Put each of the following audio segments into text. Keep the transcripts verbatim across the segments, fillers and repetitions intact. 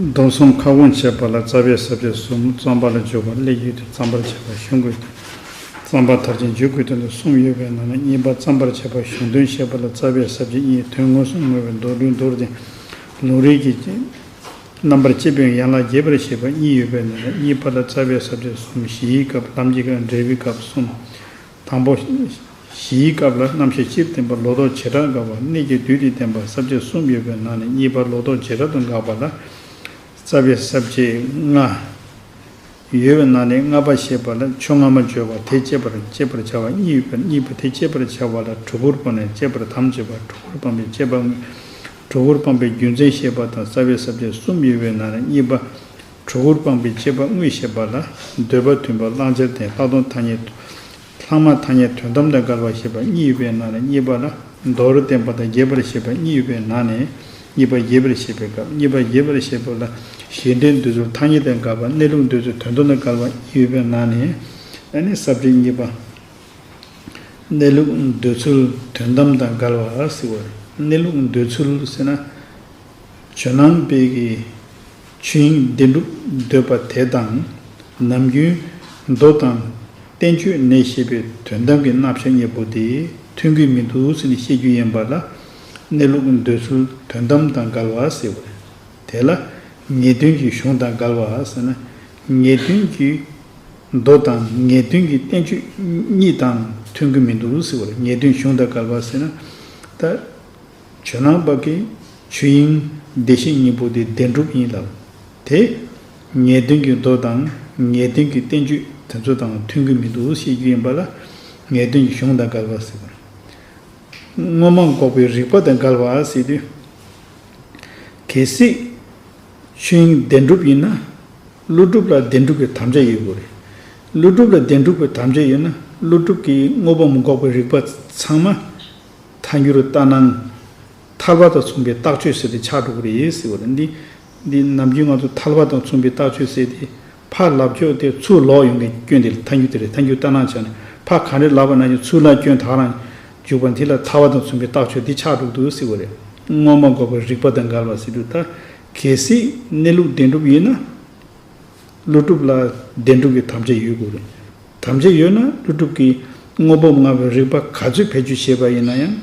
སྡོམ་གསུམ་ཁ་སྐོང་བྱེད་པ་ལ་རྩ་བའི་ས་བཅད་གསུམ། རྩོམ་པ་ལ་འཇུག་པ། སླད་ཀྱི་དོན། རྩོམ་པར་བྱེད་པ། གཞུང་གི་དོན། རྩོམ་པ་མཐར་ཕྱིན་འཇུག་གི་དོན་དུ་གསུམ་ཡོད་པའི་ནང་ནས་གཉིས་པ་རྩོམ་པར་བྱེད་པ་གཞུང་དོན་བཤད་པ་ལ་རྩ་བའི་ས་བཅད་གཉིས། དོན་མངོན་སུམ་བསྔོ་བའི་མདོ་ལུང་མདོར་བསྟན། ལུང་རིགས་ཀྱི་རྣམ་པར་དཔྱད་པའི་ཡན་ལག་རྒྱས་པར་བཤད་པ་གཉིས་ཡོད་པའི་ནང་ནས་གཉིས་པ་ལ་རྩ་བའི་ས་བཅད་གསུམ། གཞིའི་སྐབས། ལམ་གྱི་སྐབས། འབྲས་བུའི་སྐབས་གསུམ། དང་པོ། གཞིའི་སྐབས་ལ་རྣམ་གཞག་སྤྱིར་བསྟན་པ། ལོག་རྟོག་བྱེ་བྲག་དགག་པ། གནད་ཀྱི་བསྡུས་ཏེ་བསྟན་པ། ས་བཅད་གསུམ་ཡོད་པའི་ནང་ནས་གཉིས་པ་ལོག་རྟོག་བྱེ་བྲག་ཏུ་དགག་པ་ལ་རྩ་བའི་ས་བཅད་ལྔ་ཡོད་པའི་ནང་ནས་ལྔ་པ་ཞེས་པ་ལ་ཆོས་སྔ་མ་བརྗོད་པ། དེ་དཔྱད་པར་དཔྱད་པར་བྱ་བ་གཉིས་ཡོད་པའི་གཉིས་པ་དེ་དཔྱད་པར་བྱ་བ་ལ་གྲུ་གུར་སྤངས་ནས་དཔྱད་པར་དམ་བཅས་པ། གྲུ་གུར་སྤངས་པའི་དཔྱད་པ་དངོས། གྲུ་གུར་སྤངས་པའི་རྒྱུ་མཚན་བཤད་པ་དང་རྩ་བའི་ས་བཅད་གསུམ་ཡོད་པའི་ནང་ནས་གཉིས་པ། གྲུ་གུར་སྤངས་པའི་དཔྱད་པ་དངོས་ཞེས་པ་ལ་འདོད་པ་མཐུན་པ། བླང་བྱར་ལྡན། ལྷག་མཐོང་ཐ་སྙད། ལྷག་མ་ཐ་སྙད་དོན་དམ་དང་འགལ་བ་ཞེས་པ་གཉིས་ཡོད་པའི་ནང་ནས་གཉིས་པ་ལ་མདོར་བསྟན་པ་དང་རྒྱས་པར་བཤད་པ་གཉིས་ཡོད་པའི་ནང་ནས་གཉིས་པ་རྒྱས་པར་བཤད་པའི་སྐབས། གཉིས་པ་རྒྱས་པར་བཤད་པ་ལ་གཞན་དོན་འདོད་ཚུལ་ཐ་སྙད་དང་འགལ་བ། གནས་ལུགས་འདོད་ཚུལ་དོན་དམ་དང་འགལ་བ་གཉིས་ཡོད་པའི་ནང་ནས་ཨ་ནི་ས་བཅད་གཉིས་པ། གནས་ལུགས་འདོད་ཚུལ་དོན་དམ་དང་འགལ་བ་ཟེར་བ་རེད། གནས་ལུགས་འདོད་ཚུལ་ཟེར་ན། ཇོ་ནང་པའི་གི་ཆོས་དབྱིངས་བདེན་གྲུབ་འདོད་པ་དེ་དང་། ནམ་རྒྱུན་མདོ་དང་བསྟན་བཅོས་ནས་བཤད་པའི་དོན་དམ་གྱི་རྣམ་གཞག་གཉིས་པོ་དེ་མཐུན་གྱི་མི་འདུག་ཟེར་ནས་བཤད་རྒྱུ་ཡིན་པ་ལ། གནས་ལུགས་འདོད་ཚུལ་དོན་དམ་དང་འགལ་བ་ཟེར་བ་རེད། དེ་ལ་ངེས་དོན་གྱི་གཞུང་དང་འགལ་བ་ཟེར་ན། ངེས་དོན་གྱི་མདོ་དང་ངེས་དོན་གྱི་བསྟན་བཅོས་གཉིས་དང་མཐུན་གྱི་མི་འདུག་ཟེར་བ་རེད། ངེས་དོན་གཞུང་དང་འགལ་བ་ཟེར་ན། ད། ཇོ་ནང་པ་གི་ཆོས་དབྱིངས་བདེ་གཤེགས་སྙིང་པོ་དེ་བདེན་གྲུབ་ཡིན་ལབ། དེ། ངེས་དོན་གྱི་མདོ་དང་ངེས་དོན་གྱི་བསྟན་བཅོས་དེ་ཚོ་དང་མཐུན་གྱི་མི་འདུག་ཞེས་རྒྱུ་ཡིན་པ་ལ། ངེས་དོན་གྱི་གཞུང་དང་འགལ་བ་ཟེར་བ་རེད། དངོས་མ་འགོག་པའི་རིགས་པ་དང་འགལ་བ་ཟེར་དུས། གལ་སྲིད། ཆོས་དབྱིངས་བདེན་གྲུབ་ཡིན་ན། ཀླུ་སྒྲུབ་ལ་བདེན་གྲུབ་ཀྱི་དམ་བཅའ་ཡོད་དགོས་རེད། ཀླུ་སྒྲུབ་ལ་བདེན་གྲུབ་ཀྱི་དམ་བཅའ་ཡོད་ན་ཀླུ་སྒྲུབ་ཀྱི་དངོས་པོ་མི་འགོག་པའི་རིགས་པ་ཚང་མ་ཐལ་འགྱུར་ལྟར་སྣང་ཐལ་བ་དང་མཚུངས་པའི་རྟགས་ཆོས་ཟེར་ཏེ་ཆགས་འགྲོ་གི་རེད་ཟེར་བ་རེད། འདི་འདི་ནམ་རྒྱུན་ང་ཚོ་ཐལ་བ་དང་མཚུངས་པའི་རྟགས་ཆོས་ཟེར་ཏེ་ཕར་ལབ་ཕྱོགས་དེ་ཚུར་ལོག་ཡོང་མཁན་སྐྱོན་དེ་ཐལ་འགྱུར་དེ་རེད། ཐལ་འགྱུར་ལྟར་སྣང་བྱས་ནས་ཕར་ག་རེ་ལབ་པ་ན་ཡང་ཚུར་ལ་སྐྱོན་དག་རང་འཇུག་པ་འདི་ལ་ཐལ་བ་དང་མཚུངས་པའི་རྟགས་ཆོས་འདི་ཆགས་འགྲོ་གི་འདུག་ཟེར་བ་རེད། དངོས་མ་འགོག་པའི་རིགས་པ་དང་འགལ་བ་ཟེར་དུས་ད་གལ་སྲིད་གནས་ལུགས་བདེན་གྲུབ་ཡིན་ན། ཀླུ་སྒྲུབ་ལ་བདེན་གྲུབ་ཀྱི་དམ་བཅའ་ཡོད་དགོས་རེད། དམ་བཅའ་ཡོད་ན་ཀླུ་སྒྲུབ་ཀྱིས་དངོས་པོ་མངོན་པའི་རིགས་པ་ག་ཚོད་བེད་སྤྱོད་བྱས་པ་ཡིན་ན་ཡང་།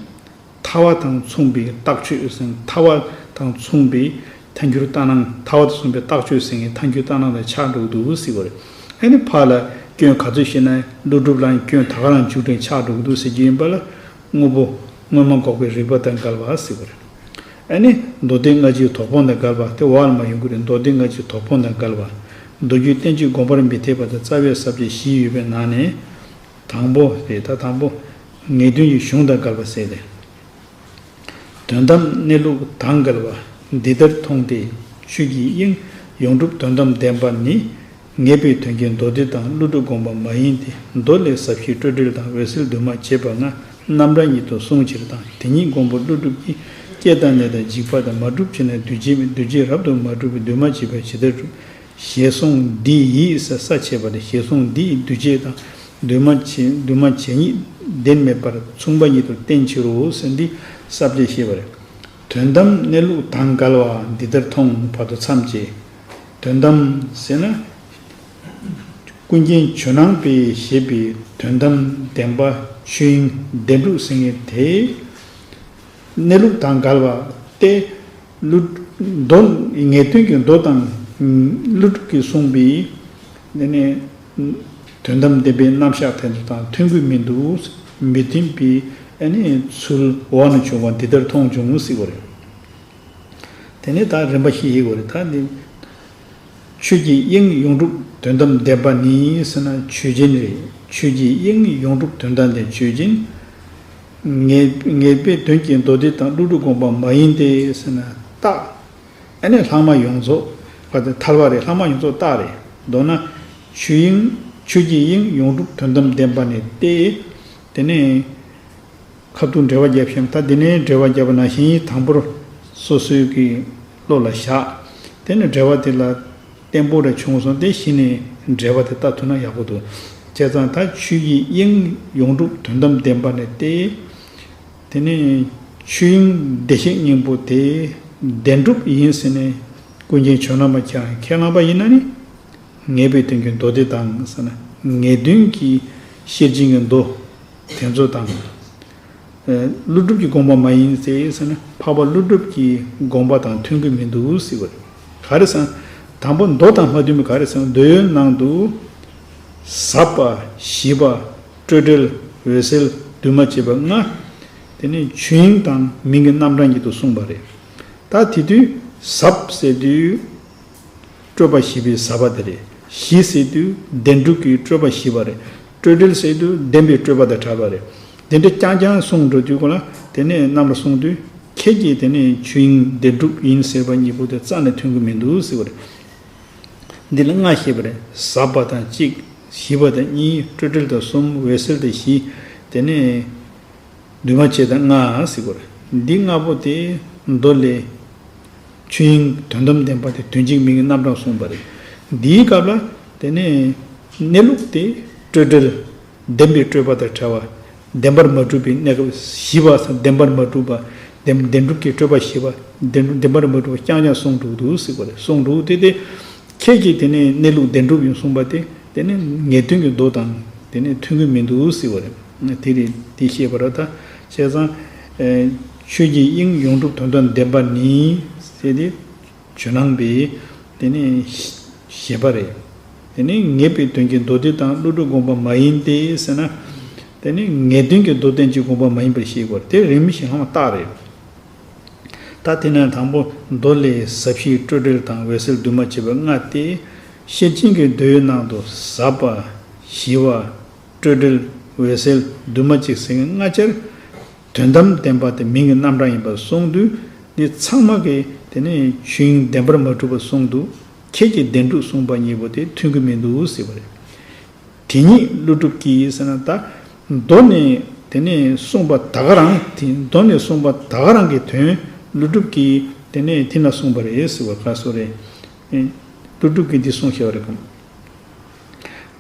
ཐལ་བ་དང་མཚུངས་པའི་རྟགས་ཆོས་ཟེར། ཐལ་བ་དང་མཚུངས་པའི་ཐལ་འགྱུར་ལྟར་སྣང་། ཐལ་བ་དང་མཚུངས་པའི་རྟགས་ཆོས་ཟེར་མཁན་ཐལ་འགྱུར་ལྟར་སྣང་ལ་ཆགས་འགྲོ་གི་འདུག་ཟེར་བ་རེད། ཨ་ནི་ཕར་ལ་སྐྱོན་ག་ཚོད་བཤད་ན་ཀླུ་སྒྲུབ་ལ་སྐྱོན་ད་ག་རང་འཇུག་འདྲེན་ཆགས་འགྲོ་གི་འདུག་ཟེར་རྒྱུ་ཡིན་པ་ལ། དངོས་པོ་དངོས་མ་འགོག་པའི་རིགས་པ་དང་འགལ་བ་ཟེར་བ་རེད། ཨ་ནི་མདོ་སྡེ་ལྔ་སྤྱིའི་དོགས་སྤོང་དང་འགལ་བ་དེ་འོག་ལ་མ་ཡོང་གི་རེད། མདོ་སྡེ་ལྔ་སྤྱིའི་དོགས་སྤོང་དང་འགལ་བ། མདོ་རྒྱུད་བསྟན་བཅོས་དགོངས་པར་མི་འཐད་པ་དང་རྩ་བའི་ས་བཅད་བཞི་ཡོད་པའི་ནང་ནས། དང་པོ་རེད། ད་དང་པོ། ངེས་དོན་གྱི་གཞུང་དང་འགལ་བ་ཟེར་ཏེ། དོན་དམ་གནས་ལུགས་དང་འགལ་བ་འདི་ལྟར་མཐོང་སྟེ། ཆོས་ཀྱི་དབྱིངས་ཡོངས་གྲུབ་དོན་དམ་བདེན་པ་ནི། ངེས་པའི་དོན་གྱི་མདོ་སྡེ་དང་ཀླུ་སྒྲུབ་དགོངས་པ་མ་ཡིན་ཏེ། མདོ་ལས་ཟབ་ཞིའི་སྤྲོས་བྲལ་དང་འོད་གསལ་འདུས་མ་བྱས་པ་ལྔ་རྣམ་གྲངས་ཉིད་དུ་གསུངས་ཕྱིར་དང་། དེ་ཉིད་མགོན་པོ་ཀླུ་སྒྲུབ་ཀྱིས་སྐྱེ་དང་གནས་དང་འཇིག་པ་དང་མ་གྲུབ་ཕྱིར་ན་འདུས་བྱས་མིན། འདུས་བྱས་རབ་ཏུ་མ་གྲུབ་པའི་འདུས་མ་བྱས་པ་ཇི་ལྟར་གྲུབ། ཞེས་གསུངས་འདི་ཡིས་ས་བཅད་པ་སྟེ། ཞེས་གསུངས་འདི་ཡིས་འདུས་བྱས་དང་འདུས་མ་བྱས་འདུས་མ་བྱས་ཉིད་བདེན་མེད་པར་མཚུངས་པ་ཉིད་དུ་བསྟན་ཕྱིར་རོ་ཟེར་འདི་ས་བཅད་བཤད་པ་རེད། དོན་དམ་གནས་ལུགས་དང་འགལ་བ་འདི་ལྟར་མཐོང་བར་དུ་མཚམས་བཅད། དོན་དམ་ཟེར་ན། ཀུན་མཁྱེན་ཇོ་ནང་པས་བཞེད་པའི་དོན་དམ་བདེན་པ་ཆོས་དབྱིངས་བདེན་གྲུབ་ཟེར་མཁན་དེ། གནས་ལུགས་དང་འགལ་བ་སྟེ། ཀླུ། མདོ། ངེས་དོན་གྱི་མདོ་དང་། ཀླུ་སྒྲུབ་ཀྱིས་གསུངས་པའི། དེ་ནས། དོན་དམ་བདེན་པའི་རྣམ་གཞག་དེ་ཚོ་དང་མཐུན་གྱི་མི་འདུག་མི་མཐུན་པའི་ཨ་ནི་ཚུལ་འོག་ནས་བྱུང་བ་འདི་ལྟར་མཐོང་བྱུང་ཟེར་བ་རེད། དེ་ནས་ད་རིམ་པ་བཞི་ཡི་བ་རེད། ད་འདི། ཆོས་ཀྱི་དབྱིངས་ཡོངས་གྲུབ་དོན་དམ་བདེན་པ་ནི་ཟེར་ན་ཆོས་ཅན་རེད། ཆོས་ཀྱི་དབྱིངས་ཡོངས་གྲུབ་དོན་དམ་བདེན་ཆོས་ཅན། ངེས་ངེས་པའི་དོན་གྱི་མདོ་སྡེ་དང་ཀླུ་སྒྲུབ་དགོངས་པ་མ་ཡིན་ཏེ་ཟེར་ན་རྟགས། ཨ་ནི་ལྷག་མ་ཡོངས་རྫོགས་པ་དེ་ཐལ་བ་རེད། ལྷག་མ་ཡོངས་རྫོགས་རྟགས་རེད། མདོར་ན། ཆོས་དབྱིངས་ཆོས་ཀྱི་དབྱིངས་ཡོངས་གྲུབ་དོན་དམ་བདེན་པ་ནི་སྟེ། དེ་ནས། ཁ་ཐུག་འགྲེལ་པ་རྒྱབ་ཤིང་ད་འདི་ནས་འགྲེལ་པ་རྒྱབ་པ་ནང་བཞིན་དང་པོར་སོ་སོའི་གི་བློ་ལ་བཞག་དེ་ནས་འགྲེལ་པ་དེ་ལ་བརྟན་པོ་རེ་བྱུང་སོང་། དེ་གཞི་ནས་འགྲེལ་པ་དེ་ལྟ་ཐུབ་ན་ཡག་པོ་འདུག་བྱས་ཙང་ད་ཆོས་ཀྱི་དབྱིངས་ཡོངས་གྲུབ་དོན་དམ་བདེན་པ་ནི་སྟེ། དེ་ནས་ཆོས་དབྱིངས་བདེ་གཤེགས་སྙིང་པོ་དེ་བདེན་གྲུབ་ཡིན་ཟེར་ནས་ ཀུན་མཁྱེན་ཇོ་ནང་མ་ཁྱེད་རང་ཁས་བླངས་པ་ཡིན་ན་ནི། ངེས་པའི་དོན་གྱི་མདོ་སྡེ་དང་ཟེར་ན། ངེས་དོན་གྱི་ཤེར་ཕྱིན་གྱི་མདོ་དེ་ཚོ་དང་། ཨེ། ཀླུ་སྒྲུབ་ཀྱི་དགོངས་པ་མ་ཡིན་ཟེར་ཟེར་ན། འཕགས་པ་ཀླུ་སྒྲུབ་ཀྱི་དགོངས་པ་དང་མཐུན་གྱི་མི་འདུག་ཟེར་བ་རེད། ག་རེ་ཟེར་ན། དང་པོ་མདོ་དང་མ་མཐུན་པའི་ག་རེ་ཟེར་ན། མདོའི་ནང་དུ་ཟབ་པ་ཞི་བ། སྤྲོས་བྲལ། འོད་གསལ། འདུས་མ་བྱས་པ་ལྔ། དེ་ནས་ཆོས་དབྱིངས་དང་མིང་གི་རྣམ་གྲངས་ཉིད་དུ་གསུངས་པ་རེད། ད་དེ་དུས་ཟབ་ཟེར་དུས་སྤྲོས་པ་ཞི་བའི་ཟབ་པ་དེ་རེད། ཞི་ཟེར་དུས་བདེན་གྲུབ་ཀྱི་སྤྲོས་པ་ཞི་བ་རེད། སྤྲོས་བྲལ་ཟེར་དུས་བདེན་པའི་སྤྲོས་པ་དང་བྲལ་བ་རེད། དེ་འདྲ་རྐྱང་རྐྱང་གསུངས་འགྲོ་དུས་གོ་ལ། དེ་ནས་རྣམ་པར་གསུངས་དུས་ཁྱེད་ཀྱིས་དེ་ནས་ཆོས་དབྱིངས་བདེན་གྲུབ་ཡིན་ཟེར་བ་གཉིས་པོ་དེ་རྩ་ནས་མཐུན་གྱི་མི་འདུག་ཟེར་བ་རེད། འདི་ལ་ལྔ་བཤད་པ་རེད། ཟབ་པ་དང་གཅིག་ཞི་བ་དང་གཉིས། སྤྲོས་བྲལ་དང་གསུམ། འོད་གསལ་དང་བཞི། དེ་ནས་འདུས་མ་བྱས་དང་ལྔ་ཟེར་གོ་རེད། འདི་ལྔ་པོ་དེ་མདོ་ལས་ཆོས་དབྱིངས་དོན་དམ་བདེན་པ་དེ་དོན་གཅིག་མིང་གི་རྣམ་གྲངས་གསུངས་པ་རེད། འདིའི་སྐབས་ལ་དེ་ནས་གནས་ལུགས་དེ་སྤྲོས་བྲལ། བདེན་པའི་སྤྲོས་པ་དང་བྲལ་བ། བདེན་པར་མ་གྲུབ་པའི་གནས་སྐབས། ཞི་བ་ཟེར་བདེན་པར་མ་གྲུབ་པ། བདེན་བདེན་གྲུབ་ཀྱི་སྤྲོས་པ་ཞི་བ། བདེན་བདེན་པར་མ་གྲུབ་པ་རྐྱང་རྐྱང་གསུངས་འགྲོ་གི་འདུག་ཟེར་གོ་རེད། གསུངས་འགྲོ་གི་དེ་དེ། ཁྱེད་ཀྱིས་དེ་ནས་གནས་ལུགས་བདེན་གྲུབ་ཡིན་གསུངས་པ་དེ། དེ་ནི་ངེས་དོན་གྱི་མདོ་དང་དེ་ནི་མཐུན་གྱི་མི་འདུག་ཟེར་བ་རེད། དེ་རེད། དེ་བཤད་པ་ར་ད། བྱས་ཙང་། ཨེ། ཆོས་ཀྱི་དབྱིངས་ཡོངས་གྲུབ་དོན་དམ་བདེན་པ་ནི་ཟེར་ཏེ། ཇོ་ནང་པས་དེ་ནི་བཞེད་པ་རེད། དེ་ནི་ངེས་པའི་དོན་གྱི་མདོ་སྡེ་དང་ཀླུ་སྒྲུབ་དགོངས་པ་མ་ཡིན་ཏེ་ཟེར་ན། དེ་ནི་ངེས་དོན་གྱི་མདོ་སྡེ་གཅིག་དགོངས་པ་མ་ཡིན་པར་བཤད་དགོས་རེད། དེ་རིམ་བཞིན་ལྷག་མ་རྟགས་རེད། ད་དེ་ནས་དང་པོ་མདོ་ལས་ཟབ་ཞི་སྤྲོས་བྲལ་དང་འོད་གསལ་འདུས་མ་བྱས་པ་ལྔ་སྟེ། ཤེར་ཕྱིན་གྱི་མདོའི་ནང་དུ་ཟབ་པ། ཞི་བ། སྤྲོས་བྲལ། འོད་གསལ། འདུས་མ་བྱས་ཟེར་མཁན་ལྔ་ཆར་དོན་དམ་བདེན་པ་དེ་མིང་གི་རྣམ་གྲངས་ཡིན་པར་གསུངས་དུས། འདི་ཚང་མ་གིས་དེ་ནས་ཆོས་དབྱིངས་བདེན་པར་མ་གྲུབ་པར་གསུངས་འདུག་ཁྱེད་ཀྱིས་བདེན་གྲུབ་གསུངས་པ་གཉིས་པོ་དེ་མཐུན་གྱི་མི་འདུག་ཟེར་བ་རེད། དེ་ཉིད་ཀླུ་སྒྲུབ་ཀྱིས་ཟེར་ན། ད་མདོ་ནས་དེ་ནས་གསུངས་པ་ད་ག་རང་དེ། མདོ་ནས་གསུངས་པ་ད་ག་རང་གི་དོན་ཀླུ་སྒྲུབ་ཀྱིས་དེ་ནས་དེ་ན་གསུངས་པ་རེད་ཟེར་བ་ག་སོ་རེད། ཀླུ་སྒྲུབ་ཀྱིས་འདི་གསུངས་བཞག་པ་རེད་གམ།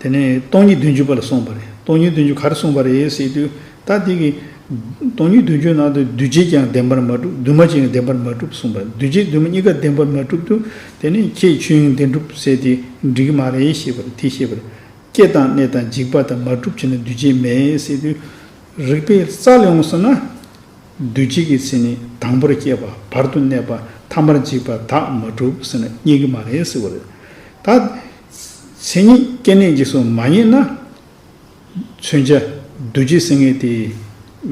དེ་ནས་སྟོང་ཉིད་བདུན་ཅུ་པ་ལ་གསུངས་པ་རེད། སྟོང་ཉིད་བདུན་ཅུ་ག་རེ་གསུངས་པ་རེད་ཟེར་དུས། ད་དེ་གི་སྟོང་ཉིད་བདུན་ཅུའི་ནང་དུ་འདུས་བྱས་ཀྱང་བདེན་པར་མ་གྲུབ། འདུས་མ་བྱས་ཀྱང་བདེན་པར་མ་གྲུབ་གསུངས་པ་རེད། འདུས་བྱས་འདུས་མ་གཉིས་ཀ་བདེན་པར་མ་གྲུབ་དུས། དེ་ནས་ཁྱེད་ཆོས་དབྱིངས་བདེན་གྲུབ་ཟེར་དེ་འགྲིག་གི་མ་རེད་ཞེས་པ་རེད། དེ་ཞེས་པ་རེད། སྐྱེ་དང་གནས་དང་འཇིག་པ་དང་མ་གྲུབ་བྱས་ན་འདུས་བྱས་མེད་ཟེར་དུས། རིགས་པའི་རྩ་ལ་ཡོང་སོང་ན། འདུས་བྱས་ཀྱི་མཚན་ཉིད་དང་པོར་སྐྱེས་པ། བར་དུ་གནས་པ། ཐ་མར་འཇིག་པ་དག་མ་གྲུབ་ཟེར་ན་རྙེད་ཀྱི་མ་རེད་ཟེར་བ་རེད། ད་མཚན་ཉིད་སྐྱེ་གནས་འཇིག་གསུམ་མ་རྙེད་ན། མཚོན་བྱ་འདུས་བྱས་ཟེར་མཁན་དེ་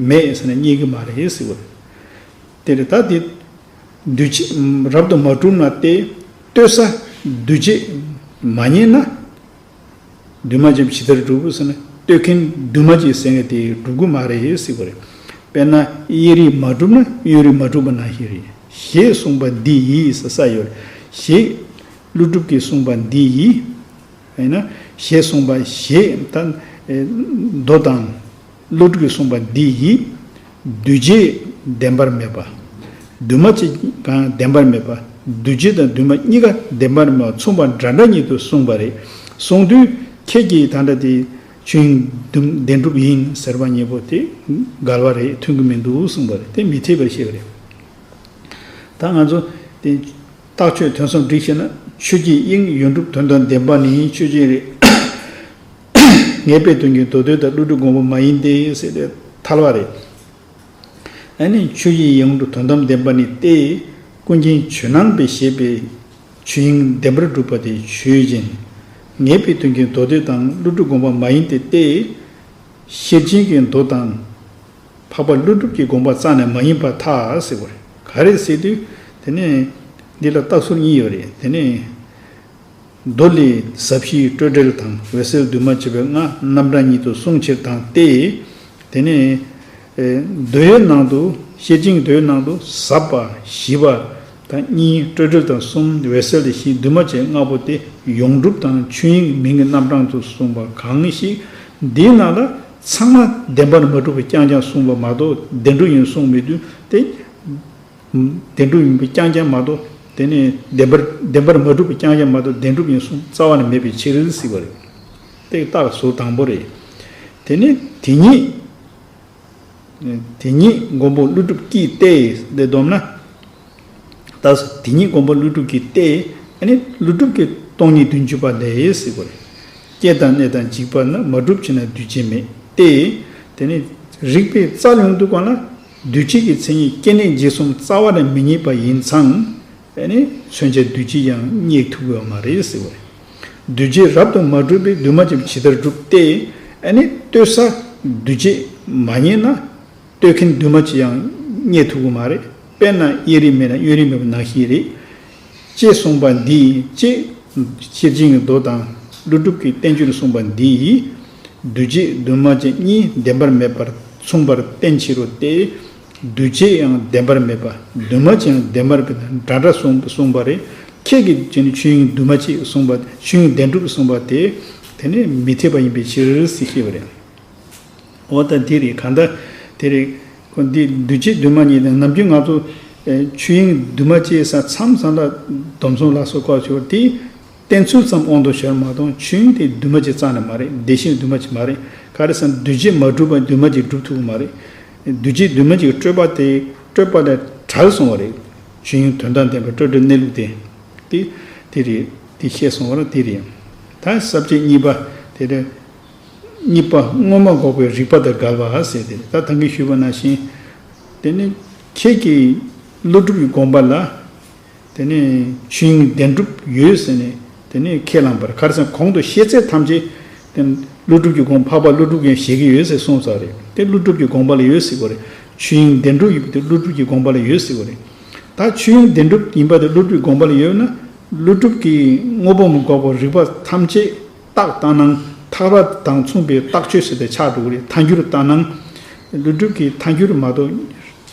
མེད་ཟེར་ན་རྙེད་ཀྱི་མ་རེད་ཟེར་བ་རེད། དེ་རེད། ད་དེ་འདུས་བྱས་རབ་ཏུ་མ་གྲུབ་ན་སྟེ། ལྟོས་ས་འདུས་བྱས་མ་རྙེད་ན། འདུས་མ་བྱས་ཇི་ལྟར་འགྲུབ་ཟེར་ན། ལྟོས་མཁན་འདུས་མ་བྱས་ཟེར་མཁན་དེ་འགྲུབ་ཀྱི་མ་རེད་ཟེར་བ་རེད། དཔེར་ན་དབྱེར་རིགས་མ་གྲུབ་ན་གཡོན་རིགས་མ་གྲུབ་པ་ནང་བཞིན་རེད། ཞེས་གསུངས་པ་འདི་ཡིས་ཟེར་ས་ཡོད་རེད། ཞེས་ཀླུ་སྒྲུབ་ཀྱིས་གསུངས་པ་འདི་ཡིས། ཡིན་ན་ཞེས་གསུངས་པ། ཞེས་ད་མདོ་དང་ཀླུ་སྒྲུབ་ཀྱིས་གསུངས་པ་འདི་ཡིས། འདུས་བྱས་བདེན་པར་མེད་པ། འདུས་མ་བྱས་གང་བདེན་པར་མེད་པ། འདུས་བྱས་དང་འདུས་མ་གཉིས་ཀ་བདེན་པར་མེད་པ་མཚུངས་པ་འདྲ་འདྲ་ཉིད་དུ་གསུངས་པ་རེད། གསུངས་དུས་ཁྱེད་ཀྱིས་ད་ལྟ་དེ་ཆོས་དབྱིངས་བདེན་གྲུབ་ཡིན་ཟེར་བ་གཉིས་པོ་དེ་འགལ་བ་རེད། མཐུན་གྱི་མི་འདུག་གསུངས་པ་རེད། དེ་མི་འཐད་པར་བཤད་པ་རེད། ད་ང་ཚོ་དེ་རྟགས་ཆོས་དོན་གསུམ་སྒྲིག་བྱས་ན། ཆོས་ཀྱི་དབྱིངས་ཡོངས་གྲུབ་དོན་དམ་བདེན་པ་ནི་ཆོས་ཅན་རེད། ངེས་པའི་དོན་གྱི་མདོ་སྡེ་དང་ཀླུ་སྒྲུབ་དགོངས་པ་མ་ཡིན་ཏེ་ཟེར་ཏེ་ཐལ་བ་རེད། ཨ་ནི་ཆོས་ཀྱི་དབྱིངས་ཡོངས་གྲུབ་དོན་དམ་བདེན་པ་ནི་སྟེ། ཀུན་མཁྱེན་ཇོ་ནང་པས་བཞེད་པའི་ཆོས་དབྱིངས་བདེན་པར་གྲུབ་པ་དེ་ཆོས་ཅན། ངེས་པའི་དོན་གྱི་མདོ་སྡེ་དང་ཀླུ་སྒྲུབ་དགོངས་པ་མ་ཡིན་ཏེ་སྟེ། ཤེར་ཕྱིན་གྱི་མདོ་དང་། འཕགས་པ་ཀླུ་སྒྲུབ་ཀྱི་དགོངས་པ་རྩ་ནས་མ་ཡིན་པར་ཐལ་ཟེར་བ་རེད། ག་རེ་ཟེར་དུས། དེ་ནས་འདི་ལ་རྟགས་ཚུལ་གཉིས་ཡོད་རེད། དེ་ནས་མདོ་ལས་ཟབ་ཞི་སྤྲོས་བྲལ་དང་འོད་གསལ་འདུས་མ་བྱས་པའི་ལྔ་རྣམ་གྲངས་ཉིད་དུ་གསུངས་ཕྱིར་དང་སྟེ། དེ་ནས་ཨེ། མདོའི་ནང་དུ། ཤེར་ཕྱིན་མདོའི་ནང་དུ་ཟབ་པ་ཞི་བ་དང་གཉིས། སྤྲོས་བྲལ་དང་གསུམ། འོད་གསལ་དང་བཞི། འདུས་མ་བྱས་ལྔ་པོ་དེ་ཡོངས་གྲུབ་དང་ཆོས་དབྱིངས་མིང་གི་རྣམ་གྲངས་སུ་གསུངས་པ་གང་ཞིག་འདིའི་ནང་ལ་ཚང་མ་བདེན་པར་མ་གྲུབ་པ་རྐྱང་རྐྱང་གསུངས་པ་མ་གཏོགས་བདེན་གྲུབ་ཡིན་གསུངས་མེད་དུས་དེ། བདེན་གྲུབ་ཡིན་པ་རྐྱང་རྐྱང་མ་གཏོགས། དེ་ནས་བདེན་པར་བདེན་པར་མ་གྲུབ་པ་རྐྱང་རྐྱང་མ་གཏོགས་བདེན་གྲུབ་ཡིན་གསུངས་རྩ་བ་ནས་མེད་པའི་ཕྱིར་ཟེར་བ་རེད། དེ་རྟགས་ཟུར་དང་པོ་རེད། དེ་ནས་དེ་ཉིད། དེ་ཉིད་མགོན་པོ་ཀླུ་སྒྲུབ་ཀྱིས་ཏེ་འདི་བསྡོམས་ན། ད་དེ་ཉིད་སྒོམ་པ་ཀླུ་སྒྲུབ་ཀྱིས་ཏེ། ཨ་ནི་ཀླུ་སྒྲུབ་ཀྱིས་སྟོང་ཉིད་བདུན་ཅུ་པ་ལས་ཟེར་བ་རེད། སྐྱེ་དང་གནས་དང་འཇིག་པ་ན། མ་གྲུབ་ཕྱིར་ན་འདུས་བྱས་མེད་དེ། དེ་ནི་རིགས་པས་རྩལ་ཡོང་དུས་གང་ལ་འདུས་བྱས་ཀྱི་མཚན་ཉིད་སྐྱེ་གནས་འཇིག་གསུམ་རྩ་བ་ནས་མི་རྙེད་པ་ཡིན་ཙང་། ཨ་ནི་མཚོན་བྱ་འདུས་བྱས་ཀྱང་རྙེད་ཐུབ་ཀྱི་ཡོད་མ་རེད་ཟེར་བ་རེད། འདུས་བྱས་རབ་ཏུ་མ་གྲུབ་པས་འདུས་མ་བྱས་ཇི་ལྟར་འགྲུབ་སྟེ། ཨ་ནི་ལྟོས་ས་འདུས་བྱས་མ་རྙེད་ན། ལྟོས་མཁན་འདུས་མ་བྱས་ཡང་རྙེད་ཐུབ་ཀྱི་མ་རེད། དཔེར་ན་དབྱེར་རིགས་མེད་ན་དབྱེར་རིགས་མེད་པ་ནང་བཞིན་རེད། ཅེས་གསུངས་པ་འདིས། ཅེས་ཤེར་ཕྱིན་གྱི་མདོ་དང་ཀླུ་སྒྲུབ་ཀྱི་བསྟན་བཅོས་ལ་གསུངས་པ་འདིས། འདུས་བྱས་འདུས་མ་བྱས་གཉིས་བདེན་པར་མེད་པར་མཚུངས་པར་བསྟན་ཕྱིར་རོ་སྟེ། འདུས་བྱས་ཡང་བདེན་པར་མེད་པ། འདུས་མ་བྱས་ཡང་བདེན་པར་མེད་པ་འདྲ་འདྲ་གསུངས་གསུངས་པ་རེད། ཁྱེད་ཀྱིས་ཀྱང་ཆོས་དབྱིངས་འདུས་མ་བྱས་གསུངས་པ། ཆོས་དབྱིངས་བདེན་གྲུབ་གསུངས་པ་དེ། དེ་ནི་མི་འཐད་པ་ཡིན་པའི་ཕྱིར་ཟེར་བཤད་པ་རེད། འོ་ད་འདི་རེད། གང་ལྟར་དེ་རེད། ཁོ་འདི་འདུས་བྱས་འདུས་མ་བྱས་དང་། ནམ་རྒྱུན་ང་ཚོ་ཨེ་ཆོས་དབྱིངས་འདུས་མ་བྱས་ཟེར་མཚམས་མཚམས་ལ་སྡོམ་གསུམ་ལ་སོགས་བཀའ་ཆོས་དེ་བསྟན་ཚུལ་ཙམ་དབང་དུ་ཤོར་མ་གཏོགས། ཆོས་དབྱིངས་དེ་འདུས་མ་བྱས་རྩ་ནས་མ་རེད། བདེ་གཤེགས་འདུས་མ་བྱས་མ་རེད། ག་རེ་ཟེར་ན་འདུས་བྱས་མ་གྲུབ་པ་འདུས་མ་བྱས་གྲུབ་ཐུབ་ཀྱི་མ་རེད། འདུས་བྱས་འདུས་མ་བྱས་ཀྱི་སྤྲོས་པ་དེ་སྤྲོས་པ་ལས་བྲལ་སོང་བ་རེད། ཆོས་དབྱིངས་དོན་དམ་བདེན་པའི་སྤྲོས་བྲལ་གནས་ལུགས་དེ། དེ་དེ་རེད། དེ་ཤེས་སོང་བ་ར་དེ་རེད། ད་ས་བཅད་གཉིས་པ་དེ་རེད། གཉིས་པ་དངོས་མ་འགོག་པའི་རིགས་པ་དང་འགལ་བ་ཟེར་ཏེ། ད་ད་གིན་ཞུས་པ་ནང་བཞིན། དེ་ནི་ཁྱེད་ཀྱིས་ཀླུ་སྒྲུབ་ཀྱི་དགོངས་པ་ལ། དེ་ནི་ཆོས་དབྱིངས་བདེན་གྲུབ་ཡོད་ཟེར་ནས། དེ་ནི་ཁས་བླངས་པར། ག་རེ་ཟེར་ན་གོང་དུ་བཤད་ཚད་ཐམས་ཅད་དེ་ཀླུ་སྒྲུབ་ཀྱི་དགོངས། འཕགས་པ་ཀླུ་སྒྲུབ་ཀྱིས་བཞེད་ཀྱི་ཡོད་ཟེར་གསུངས་ཚར་རེད། དེ་ཀླུ་སྒྲུབ་ཀྱི་དགོངས་པ་ལ་ཡོད་ཟེར་གྱི་རེད། ཆོས་དབྱིངས་བདེན་གྲུབ་ཡིན་པ་དེ་ཀླུ་སྒྲུབ་ཀྱི་དགོངས་པ་ལ་ཡོད་ཟེར་གྱི་རེད། ད་ཆོས་དབྱིངས་བདེན་གྲུབ་ཡིན་པ་དེ་ཀླུ་སྒྲུབ་ཀྱི་དགོངས་པ་ལ་ཡོད་ན། ཀླུ་སྒྲུབ་ཀྱི་དངོས་པོ་མ་འགོག་པའི་རིགས་པ་ཐམས་ཅད་རྟགས་ལྟར་སྣང་ཐལ་བ་དང་མཚུངས་པའི་རྟགས་ཆོས་ཟེར་ཏེ་ཆགས་འགྲོ་གི་རེད། ཐལ་འགྱུར་ལྟར་སྣང་། ཀླུ་སྒྲུབ་ཀྱི་ཐལ་འགྱུར་མ་གཏོགས།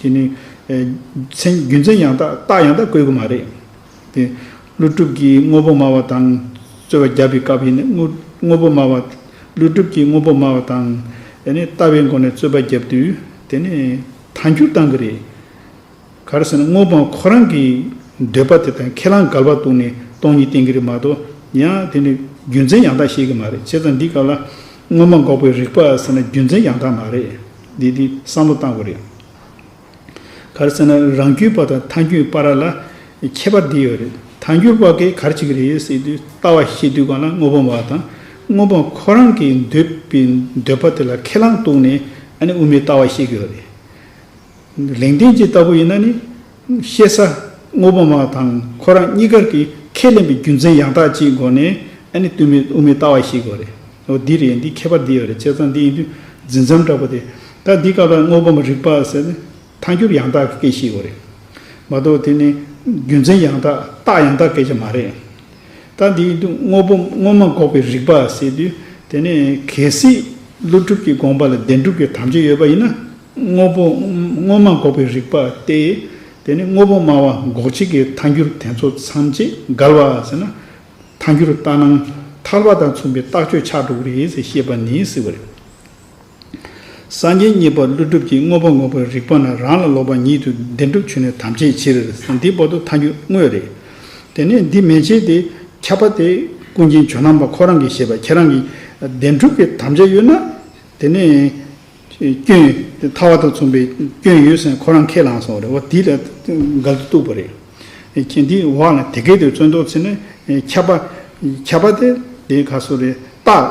དེ་ནི་ཨེ་མཚན་རྒྱུ་མཚན་ཡང་དག་རྟགས་ཡང་དག་བཀོད་ཀྱི་མ་རེད། དེ་ཀླུ་སྒྲུབ་ཀྱིས་དངོས་པོ་སྨྲ་བ་དང་རྩོད་པ་བརྒྱབ་པའི་སྐབས་ཡིན་ན། དངོས་དངོས་པོ་སྨྲ་བ། ཀླུ་སྒྲུབ་ཀྱིས་དངོས་པོ་སྨྲ་བ་དང་། ཨེ་ནི་ལྟ་བའི་སྒོ་ནས་རྩོད་པ་བརྒྱབ་དུས། དེ་ནི་ཐལ་འགྱུར་བཏང་གི་རེད། ག་རེ་ཟེར་ན་དངོས་པོ་ཁོ་རང་གི་འདོད་པ་དེ་དང་ཁས་བླངས་འགལ་བ་བཏུགས་ནས་སྟོང་ཉིད་བསྟན་གྱི་རེད་མ་གཏོགས། ཡང་དེ་ནི་རྒྱུ་མཚན་ཡང་དག་བཤད་ཀྱི་མ་རེད། བྱས་ཙང་འདིའི་སྐབས་ལ་དངོས་མ་འགོག་པའི་རིགས་པ་ཟེར་ན་རྒྱུ་མཚན་ཡང་དག་མ་རེད། འདི་འདི་བསམ་བློ་བཏང་དགོས་རེད། ག་རེ་ཟེར་ན་རང་རྒྱུད་པ་དང་ཐལ་འགྱུར་བར་ལ་ཁྱད་པར་འདི་ཡོད་རེད། ཐལ་འགྱུར་པ་གིས་ག་རེ་བྱེད་ཀྱི་རེད་ཟེར་དུས། ལྟ་བ་བཤད་དུས་སྒང་ལ་དངོས་པོ་སྨྲ་བ་དང་། དངོས་པོ་ཁོ་རང་གི་འདོད་པའི་འདོད་པ་དེ་ལ་ཁས་བླངས་བཏུགས་ནས། ཨ་ནི་དབུ་མའི་ལྟ་བ་བཤད་ཀྱི་ཡོད་རེད། ལེགས་ལྡན་འབྱེད་ལྟ་བུ་ཡིན་ན་ནི། བཤད་ས་དངོས་པོ་སྨྲ་བ་དང་ཁོ་རང་གཉིས་ཀར་གྱི་ཁས་ལེན་པའི་རྒྱུ་མཚན་ཡང་དག་ཅིག་སྒོ་ནས། ཨ་ནི་དབུ་མའི་དབུ་མའི་ལྟ་བ་བཤད་ཀྱི་ཡོད་རེད། འོ་འདི་རེད། འདི་ཁྱད་པར་འདི་ཡོད་རེད། བྱས་ཙང་འདི་ཡིན་དུས་འཛིན་མཚམས་འདྲ་པོ་དེ། ད་འདི་སྐབས་ལ་དངོས་པོ་སྨྲ་རིགས་པ་ཟེར་ནས་ཐལ་འགྱུར་ཡང་དག་གི་སྐད་བཤད་ཀྱི་ཡོད་རེད་མ་གཏོགས། དེ་ནི་རྒྱུ་མཚན་ཡང་དག་རྟགས་ཡང་དག་སྐད་ཆ་མ་རེད། ད་འདི་ཡིན་དུས་དངོས་པོ་དངོས་མ་འགོག་པའི་རིགས་པ་ཟེར་དུས། དེ་ནི་གལ་སྲིད་ཀླུ་སྒྲུབ་ཀྱི་དགོངས་པ་ལ་བདེན་གྲུབ་ཀྱི་དམ་བཅའ་ཡོད་པ་ཡིན་ན། དངོས་པོ་དངོས་མ་འགོག་པའི་རིགས་པ་སྟེ། དེ་ནི་དངོས་པོ་སྨྲ་བ་འགོག་བྱེད་ཀྱི་ཐལ་འགྱུར་དེ་ཚོ་ཐམས་ཅད་འགལ་བ་ཟེར་ན། ཐལ་འགྱུར་ལྟར་སྣང་ཐལ་བ་དང་མཚུངས་པའི་རྟགས་ཆོས་ཆགས་འགྲོ་གི་རེད་ཟེར་བཤད་པ་ནི་ཟེར་བ་རེད། སངས་རྒྱས་གཉིས་པ་ཀླུ་སྒྲུབ་ཀྱིས་དངོས་པོ་འགོག་པའི་རིགས་པ་རྣམས་རང་ལ་ལོག་པ་ཉིད་དུ་བདེན་གྲུབ་ཆོས་ནས་དམ་བཅའི་ཕྱིར། འདིའི་བར་དུ་ཐལ་འགྱུར་དངོས་རེད། དེ་ནས་འདི་མན་ཆད་དེ་ཁྱབ་པ་དེ་ཀུན་མཁྱེན་ཇོ་ནང་པ་ཁོ་རང་གིས་བཤད་པ། ཁྱེད་རང་གིས་བདེན་གྲུབ་ཀྱི་དམ་བཅའ་ཡོད་ན། དེ་ནས་སྐྱོན་དེ་ཐལ་བ་དང་མཚུངས་པའི་སྐྱོན་ཡོད་ཟེར་ཁོ་རང་ཁས་བླངས་སོང་རེད། འོ་འདི་ལ་འགལ་དུ་གཏུགས་པ་རེད། ཁྱེད་འདི་འོག་ལ་དེ་སྐད་དུ་བརྩོན་འདུག་ཟེར་ནས་ཁྱབ་པ། ཁྱབ་པ་དེ་དེ་ག་སོ་རེད། རྟགས་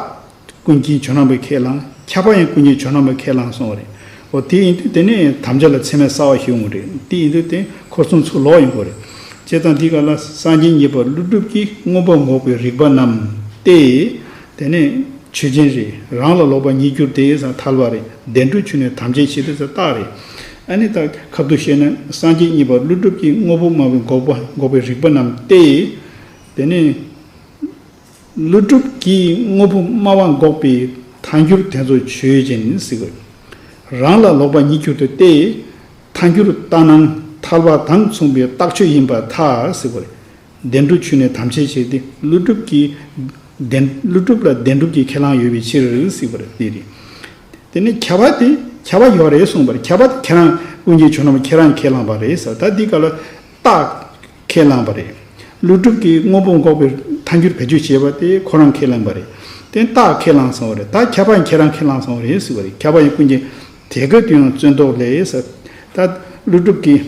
ཀུན་མཁྱེན་ཇོ་ནང་པས་ཁས་བླངས། ཁྱབ་པ་ཡང་ཀུན་མཁྱེན་ཇོ་ནང་པས་ཁས་བླངས་སོང་བ་རེད། འོ་དེ་ཡིན་དུས་དེ་ནས་དམ་བཅའ་ལ་ཚད་མའི་གསལ་བ་ཞིག་ཡོང་གི་རེད། དེ་ཡིན་དུས་དེ་འཁོར་གསུམ་ཚུར་ལོག་ཡོང་གི་རེད། བྱས་ཙང་འདི་ག་ལ་སངས་རྒྱས་གཉིས་པ་ཀླུ་སྒྲུབ་ཀྱིས་དངོས་པོ་འགོག་པའི་རིགས་པ་རྣམས་ཏེ། དེ་ནས་ཆོས་ཅན་རེད། རང་ལ་ལོག་པ་ཉིད་གྱུར་ཏེ་ཟེར་ཐལ་བ་རེད། བདེན་གྲུབ་ཆོས་ནས་དམ་བཅའི་ཕྱིར་ཏེ་ཟེར་རྟགས་རེད། ཨ་ནི་ད་ཁ་ཐུག་བཤད་ན་སངས་རྒྱས་གཉིས་པ་ཀླུ་སྒྲུབ་ཀྱིས་དངོས་པོ་སྨྲ་བའི་འགོག་པ་འགོག་པའི་རིགས་པ་རྣམས་ཏེ། དེ་ནས། ཀླུ་སྒྲུབ་ཀྱིས་དངོས་པོ་སྨྲ་བ་འགོག་པའི་ཐལ་འགྱུར་དེ་ཚོ་ཆོས་ཅན་ཟེར་དགོས། རང་ལ་ལོག་པ་ཉིད་གྱུར་ཏེ་སྟེ། ཐལ་འགྱུར་ལྟར་སྣང་ཐལ་བ་དང་མཚུངས་པའི་རྟགས་ཆོས་ཡིན་པར་ཐལ་ཟེར་དགོས། བདེན་གྲུབ་ཆོས་ནས་དམ་བཅའི་ཕྱིར་ཏེ། ཀླུ་སྒྲུབ་ཀྱིས་བདེན། ཀླུ་སྒྲུབ་ལ་བདེན་གྲུབ་ཀྱི་ཁས་བླངས་ཡོད་པའི་ཕྱིར་ཟེར་དགོས་རེད། དེ་རེད། དེ་ནས་ཁྱབ་པ་དེ་ཁྱབ་པ་ཡོད་རེད་གསུངས་པ་རེད། ཁྱབ་པ་དེ་ཁྱེད་རང་ཀུན་མཁྱེན་ཇོ་ནང་པ་ཁྱེད་རང་ཁས་བླངས་པ་རེད་ཟེར། ད་འདི་ག་ལ་རྟགས་ཁས་བླངས་པ་རེད། ཀླུ་སྒྲུབ་ཀྱིས་དངོས་པོ་འགོག་པའི་ཐལ་འགྱུར་བེད་སྤྱོད་བྱས་པ་དེ་ཁོ་རང་ཁས་བླངས་པ་རེད། དེ་རྟགས་ཁས་བླངས་སོང་བ་རེད། ད་ཁྱབ་པ་ཡང་ཁྱེད་རང་ཁས་བླངས་སོང་བ་རེད་ཟེར་བ་རེད། ཁྱབ་པ་ཡང་ཀུན་མཁྱེན་དེ་སྐད་དུ་ཡང་བརྩོན་འདུག་ལས་ཟེར། ད་ཀླུ་སྒྲུབ་ཀྱིས་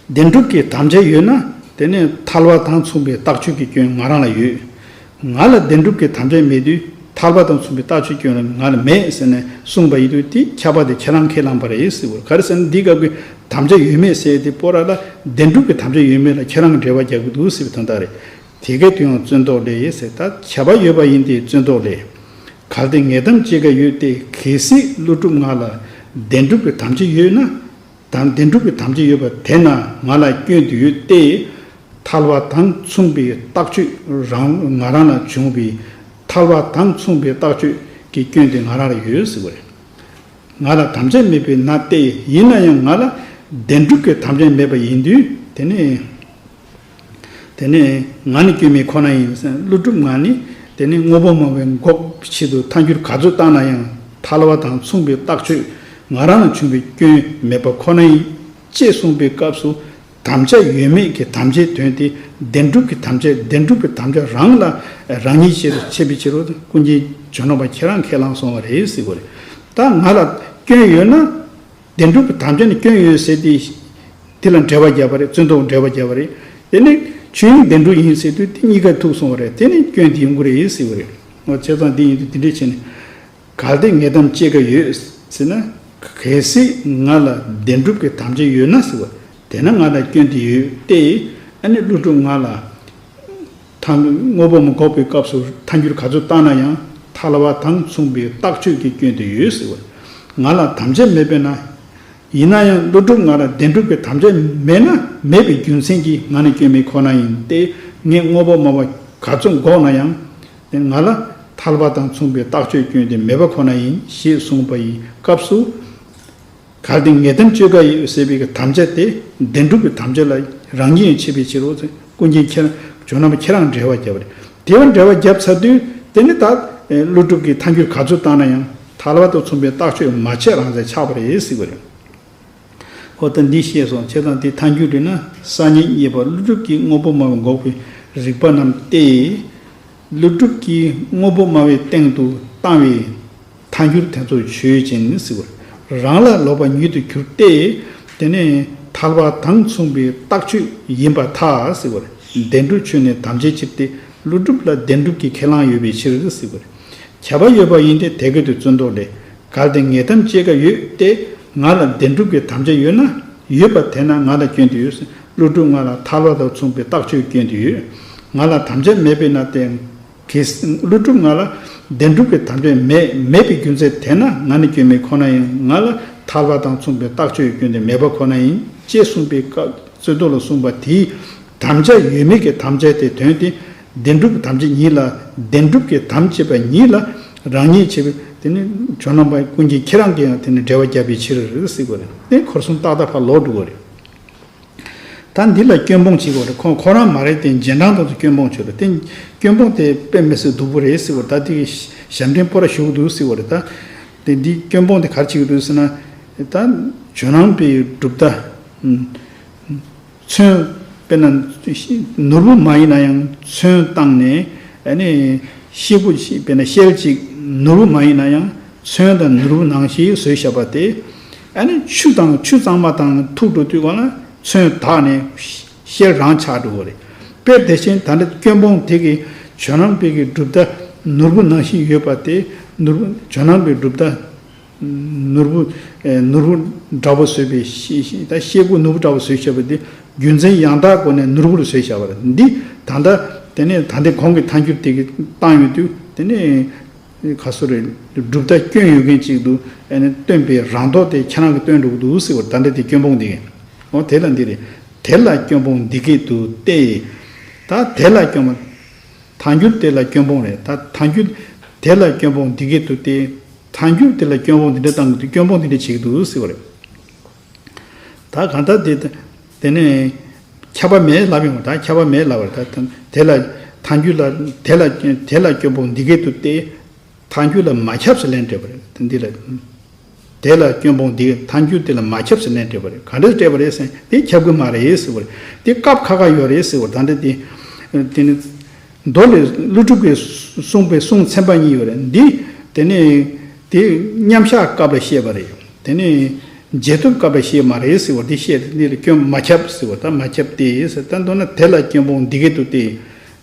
བདེན་གྲུབ་ཀྱི་དམ་བཅའ་ཡོད་ན། དེ་ནས་ཐལ་བ་དང་མཚུངས་པའི་རྟགས་ཆོས་ཀྱི་སྐྱོན་ང་རང་ལ་ཡོད། ང་ལ་བདེན་གྲུབ་ཀྱི་དམ་བཅའ་མེད་དུས་ཐལ་བ་དང་མཚུངས་པའི་རྟགས་ཆོས་སྐྱོན་ང་ལ་མེད་ཟེར་ནས་གསུངས་པ་ཡིན་དུས་དེ་ཁྱབ་པ་དེ་ཁྱེད་རང་ཁས་བླངས་པ་རེད་ཟེར་བ་རེད། ག་རེ་ཟེར་ན་འདི་སྐབས་ཀྱི་དམ་བཅའ་ཡོད་མེད་ཟེར་དེ་པོ་ར་ལ་བདེན་གྲུབ་ཀྱི་དམ་བཅའ་ཡོད་མེད་ལ་ཁྱེད་རང་གི་འགྲེལ་བ་རྒྱག་གི་འདུག་ཟེར་བའི་དོན་དག་རེད། དེ་གའི་དོན་ཡང་བརྩོན་འདོགས་ལས་ཟེར། ད་ཁྱབ་པ་ཡོད་པ་ཡིན་ཏེ་བརྩོན་འདོགས་ལས། གལ་ཏེ་ངེས་དམ་སྐྱེ་དགའ་ཡོད་དེ། གལ་སྲིད་ཀླུ་སྒྲུབ་ང་ལ་བདེན་གྲུབ་ཀྱི་དམ་བཅའ་ཡོད་ན། དམ་བདེན་གྲུབ་ཀྱི་དམ་བཅའ་ཡོད་པ་དེ་ན་ང་ལ་སྐྱོན་དེ་ཡོད་དེ། ཐལ་བ་དང་མཚུངས་པའི་རྟགས་ཆོས་རང་ང་རང་ལ་བྱུང་བའི་ཐལ་བ་དང་མཚུངས་པའི་རྟགས་ཆོས་ཀྱི་སྐྱོན་དེ་ང་རང་ལ་ཡོད་ཟེར་བ་རེད། ང་ལ་དམ་བཅའ་མེད་པའི་ན་སྟེ། ཡིན་ན་ཡང་ང་ལ་བདེན་གྲུབ་ཀྱི་དམ་བཅའ་མེད་པ་ཡིན་དུས་དེ་ནི། དེ་ནས་ང་ནི་སྐྱོན་མེད་ཁོ་ན་ཡིན། ཀླུ་སྒྲུབ་ང་ནི་དེ་ནས་དངོས་པོ་སྨྲ་བས་འགོག་པའི་ཆེད་དུ་ཐལ་འགྱུར་ག་ཚོད་བཏང་ན་ཡང་ཐལ་བ་དང་མཚུངས་པའི་རྟགས་ཆོས་ང་རང་ལ་བྱུང་བའི་སྐྱོན་མེད་པ་ཁོ་ན་ཡིན། ཅེས་གསུངས་པའི་སྐབས་སུ་དམ་བཅའ་ཡོད་མེད་ཀྱི་དམ་བཅའི་དོན་དེ་བདེན་གྲུབ་ཀྱི་དམ་བཅའ་བདེན་གྲུབ་ཀྱི་དམ་བཅའ་རང་ལ་རང་ཉིད་ཕྱིར་ཕྱེ་བའི་ཕྱིར་རོ། ཀུན་མཁྱེན་ཇོ་ནང་པ་ཁྱེད་རང་ཁས་བླངས་སོང་བ་རེད་ཟེར་བ་རེད། ད་ང་ལ་སྐྱོན་ཡོད་ན། བདེན་གྲུབ་ཀྱི་དམ་བཅའ་ནི་སྐྱོན་ཡོད་ཟེར་ཏེ། དེ་ལ་འགྲེལ་བ་བརྒྱབ་པ་རེད། བརྩོན་འདོགས་འགྲེལ་བ་བརྒྱབ་པ་རེད། དེ་ནི་ཆོས་དབྱིངས་བདེན་གྲུབ་ཡིན་ཟེར་དུས་དེ་གཉིས་ཀ་ཐུག་སོང་བ་རེད། དེ་ནི་སྐྱོན་དེ་ཡོང་གི་རེད་ཟེར་བ་རེད། འོ་བྱས་ཙང་འདི་ཡིན་དུས་དེ་འདྲས་བྱས་ནས། གལ་ཏེ་ངེས་དམ་སྐྱེ་དགའ་ཡོད་ཟེར་ན། གལ་སྲིད་ང་ལ་བདེན་གྲུབ་ཀྱི་དམ་བཅའ་ཡོད་ན་ཟེར་བ། དེ་ན་ང་ལ་སྐྱོན་དེ་ཡོད་དེ། ཨ་ནི་ཀླུ་སྒྲུབ་ང་ལ། ཐལ་དངོས་པོ་སྨྲ་འགོག་པའི་སྐབས་སུ་ཐལ་འགྱུར་ག་ཚོད་བཏང་ན་ཡང་ཐལ་བ་དང་མཚུངས་པའི་རྟགས་ཆོས་ཀྱི་སྐྱོན་དེ་ཡོད་ཟེར་བ། ང་ལ་དམ་བཅའ་མེད་པས་ན། ཡིན་ན་ཡང་ཀླུ་སྒྲུབ་ང་ལ་བདེན་གྲུབ་ཀྱི་དམ་བཅའ་མེད་ན་མེད་པའི་རྒྱུ་མཚན་གྱིས་ང་ནི་སྐྱོན་མེད་ཁོ་ན་ཡིན་ཏེ། ངས་དངོས་པོ་སྨྲ་བ་ག་ཚོད་འགོག་ན་ཡང་། ང་ལ་ཐལ་བ་དང་མཚུངས་པའི་རྟགས་ཆོས་སྐྱོན་དེ་མེད་པ་ཁོ་ན་ཡིན་ཞེས་གསུངས་པ་ཡི་སྐབས་སུ། གལ་ཏེ་ངེས་དམ་སྤྱོད་དགའ་ཡོད་ཟེར་བའི་གི་དམ་བཅའ་དེ་བདེན་གྲུབ་ཀྱི་དམ་བཅའ་ལ་རང་ཉིད་ཡང་ཆེད་པའི་ཕྱིར་རོ། ཀུན་མཁྱེན་ཁྱེད་རང་ཇོ་ནང་པ་ཁྱེད་རང་འགྲེལ་བ་བརྒྱབ་པ་རེད། དེ་བ་འགྲེལ་བ་བརྒྱབ་ཚར་དུས་དེ་ནི་ད་ཀླུ་སྒྲུབ་ཀྱི་ཐལ་འགྱུར་ག་ཚོད་བཏང་ན་ཡང་ཐལ་བ་དང་མཚུངས་པའི་རྟགས་ཆོས་མ་ཆད་རང་རྩལ་ཆགས་པ་རེད་ཟེར་བ་རེད། ཨོ་ད་འདི་ཤེས་སོང་། བྱས་ཙང་དེ་ཐལ་འགྱུར་རེད་ན་སང་ཉིན་རྙེད་པ་ཀླུ་སྒྲུབ་ཀྱི་དངོས་པོ་སྨྲ་བས་འགོག་པའི་རིགས་པ་རྣམས་ཏེ། ཀླུ་སྒྲུབ་ཀྱི་དངོས་པོ་སྨྲ་བའི་སྟེང་དུ་བཏང་བའི་ཐལ་འགྱུར་དེ་ཚོ་ཆོས་ཅན་ཟེར་བ། རང་ལ་ལོག་པ་ཉིད་དུ་གྱུར་ཏེ། དེ་ནས་ཐལ་བ་དང་མཚུངས་པའི་རྟགས་ཆོས་ཡིན་པར་ཐལ་ཟེར་བ། བདེན་གྲུབ་ཆོས་ནི་དམ་བཅའི་ཕྱིར་ཏེ། ཀླུ་སྒྲུབ་ལ་བདེན་གྲུབ་ཀྱི་ཁས་བླངས་ཡོད་པའི་ཕྱིར་ཟེར་བ། ཁྱབ་པ་ཡོད་པ་ཡིན་ཏེ་དེ་སྐད་དུ་བརྩོན་འདོགས་ལས། གལ་ཏེ་ངེས་དམ་སྐྱེ་དགའ་ཡོད་དེ། ང་ལ་བདེན་གྲུབ་ཀྱི་དམ་བཅའ་ཡོད་ན། ཡོད་པ་དེ་ན་ང་ལ་སྐྱོན་དེ་ཡོད། ཀླུ་སྒྲུབ་ང་ལ་ཐལ་བ་དང་མཚུངས་པའི་རྟགས་ཆོས་སྐྱོན་དེ་ཡོད། ང་ལ་དམ་བཅའ་མེད་པས་ན་སྟེ། གལ་སྲིད་ཀླུ་སྒྲུབ་ང་ལ་བདེན་གྲུབ་ཀྱི་དམ་བཅའ་མེད་མེད་པའི་རྒྱུ་མཚན་དེ་ན་ང་ནི་སྐྱོན་མེད་ཁོ་ན་ཡིན། ང་ལ་ཐལ་བ་དང་མཚུངས་པའི་རྟགས་ཆོས་སྐྱོན་དེ་མེད་པ་ཁོ་ན་ཡིན། ཅེས་གསུངས་པའི་སྐབས་རྩོད་ཟློག་ལ་གསུངས་པ་དེའི་དམ་བཅའ་ཡོད་མེད་ཀྱི་དམ་བཅའ་དེ་དོན་ཏེ། བདེན་གྲུབ་ཀྱི་དམ་བཅའ་ཉིད་ལ། བདེན་གྲུབ་ཀྱི་དམ་བཅས་པ་ཉིད་ལ་རང་ཉིད་བྱེད་པའི་དེ་ནི་ཇོ་ནང་པ་ཀུན་མཁྱེན་ཁྱེད་རང་གིས་ཡང་དེ་ནི་འགྲེལ་བ་བརྒྱབ་པའི་ཕྱིར་ཟེར་དགོས་རེད། དེ་འཁོར་གསུམ་ཏག་ཏག་ཕར་ལོག་འགྲོ་དགོས་རེད། ད་འདི་ལ་སྐྱོན་སྤོང་བྱེད་དགོས་རེད། ཁོང་ཁོ་རང་མ་རེད་དེ་རྗེས་འབྲང་དང་དུ་སྐྱོན་སྤོང་བྱེད་རེད། དེ་སྐྱོན་སྤོང་དེ་དཔེ་མི་སྲིད་སྡུག་པོ་རེད་ཟེར་དགོས་རེད། ད་དེ་ཞབས་འདྲེན་སྤོ་ར་ཞུ་གི་འདུག་ཟེར་དགོས་རེད། ད་དེ་འདི་སྐྱོན་སྤོང་དེ་ག་རེ་བྱེད་ཀྱི་འདུག་ཟེར་ན། ད་ཇོ་ནང་པའི་གྲུབ་མཐའ། ཚོན། དཔེར་ན་ནོར་བུ་མ་ཡིན་ན་ཡང་ཚོན་བཏང་ནས་ཨ་ནི་ཤེལ་སྒོ་ཞིག་དཔེར་ན་ཤེལ་ཅིག་ནོར་བུ་མ་ཡིན་ན་ཡང་ཚོན་དང་ནོར་བུ་ནང་བཞིན་བཟོས་བཞག་པ་དེ་ཨ་ནི་ཆུ་དང་ཆུ་གཙང་མ་དང་ཐུག་འགྲོ་དུས་གང་ལ་ཚོན་དག་ནས་ཤེལ་རང་ཆགས་འགྲོ་གི་རེད། དཔེ་དེ་བཞིན་ད་ལྟ་སྐྱོན་སྤོང་དེ་གི་ཇོ་ནང་པའི་གི་གྲུབ་མཐའ་ནོར་བུ་ནང་བཞིན་ཡོད་པ་དེ་ནོར་བུ་ཇོ་ནང་པའི་གྲུབ་མཐའ། ནོར་བུ། ཨེ། ནོར་བུ་འདྲ་བོ་བཟོས་པའི་ཤེ་ཤེ་ད་ཤེལ་སྒོ་ནོར་བུ་འདྲ་བོ་བཟོས་བྱས་པ་འདི་རྒྱུ་མཚན་ཡང་དག་སྒོ་ནས་ནོར་བུ་ལ་བཟོས་བྱས་པ་རེད། འདི་ད་ལྟ་དེ་ནས་ད་ལྟའི་གོང་གི་ཐལ་འགྱུར་དེ་གི་བཏང་ཡོད་དུས་དེ་ནས་ག་སོ་རེད། གྲུབ་མཐའ་སྐྱོན་ཡོད་མཁན་ཅིག་འདུག་ཨ་ནི་སྟོན་པའི་རང་ལྡོག་དེ་ཁྱེད་རང་གིས་སྟོན་འགྲོ་གི་འདུག་ཟེར་བ་ད་ལྟ་དེ་སྐྱོན་སྤོང་འདི་གི་འོ་དེ་ལ་འདི་རེད། དེ་ལ་སྐྱོན་སྤོང་འདི་སྐད་དུ་སྟེ། ད་དེ་ལ་སྐྱོན་སྤོང་། ཐལ་འགྱུར་དེ་ལ་སྐྱོན་སྤོང་རེད། ད་ཐལ་འགྱུར་དེ་ལ་སྐྱོན་སྤོང་འདི་སྐད་དུ་སྟེ། ཐལ་འགྱུར་དེ་ལ་སྐྱོན་སྤོང་འདི་འདྲ་བཏང་གི་འདུག་སྐྱོན་སྤོང་འདི་འདྲ་བྱེད་ཀྱི་འདུག་ཟེར་བ་རེད། ད་གང་ལྟར་དེ་དེ་ནས་ཁྱབ་པ་མེད་ལབ་ཡོང་བ། ད་ཁྱབ་པ་མེད་ལབ་པ་རེད། ད་དེ་ལ་ཐལ་འགྱུར་ལ་དེ་ལ་དེ་ལ་སྐྱོན་སྤོང་འདི་སྐད་དུ་སྟེ། ཐལ་འགྱུར་ལ་མ་ཁྱབ་ཟེར་ལན་སྤྲད་པ་རེད། དེ་འདི་ལ་དེ་ལ་སྐྱོན་སྤོང་འདི་ཐལ་འགྱུར་དེ་ལ་མ་ཁྱབ་ཟེར་ལན་སྤྲད་པ་རེད། ག་འདྲ་སྤྲད་པ་རེད་ཟེར་ན་དེ་ཁྱབ་ཀྱི་མ་རེད་ཟེར་བ་རེད། དེ་སྐབས་ཁ་ཁ་ཡོད་རེད་ཟེར་བ་རེད། ད་འདི་དེ་དེ་ནི། མདོ་ལས་ཀླུ་སྒྲུབ་ཀྱིས་གསུངས་པའི་གསུང་ཚན་པ་གཉིས་ཡོད་རེད། འདི་དེ་ནི་དེ་མཉམ་བཞག་སྐབས་ལ་བཤད་པ་རེད། དེ་ནི་ རྗེས་ཐོབ་བཀག་པའི་ཤེས་མ་རེད་ཟེར་བ་འདི་བཤད་དེ། འདི་ལ་སྐྱོན་མ་ཁྱབ་ཟེར་བ་དང་མ་ཁྱབ་སྟེ་ཟེར། ད་མདོར་ན་དེ་ལ་སྐྱོན་སྤོང་འདི་སྐད་དུ་སྟེ།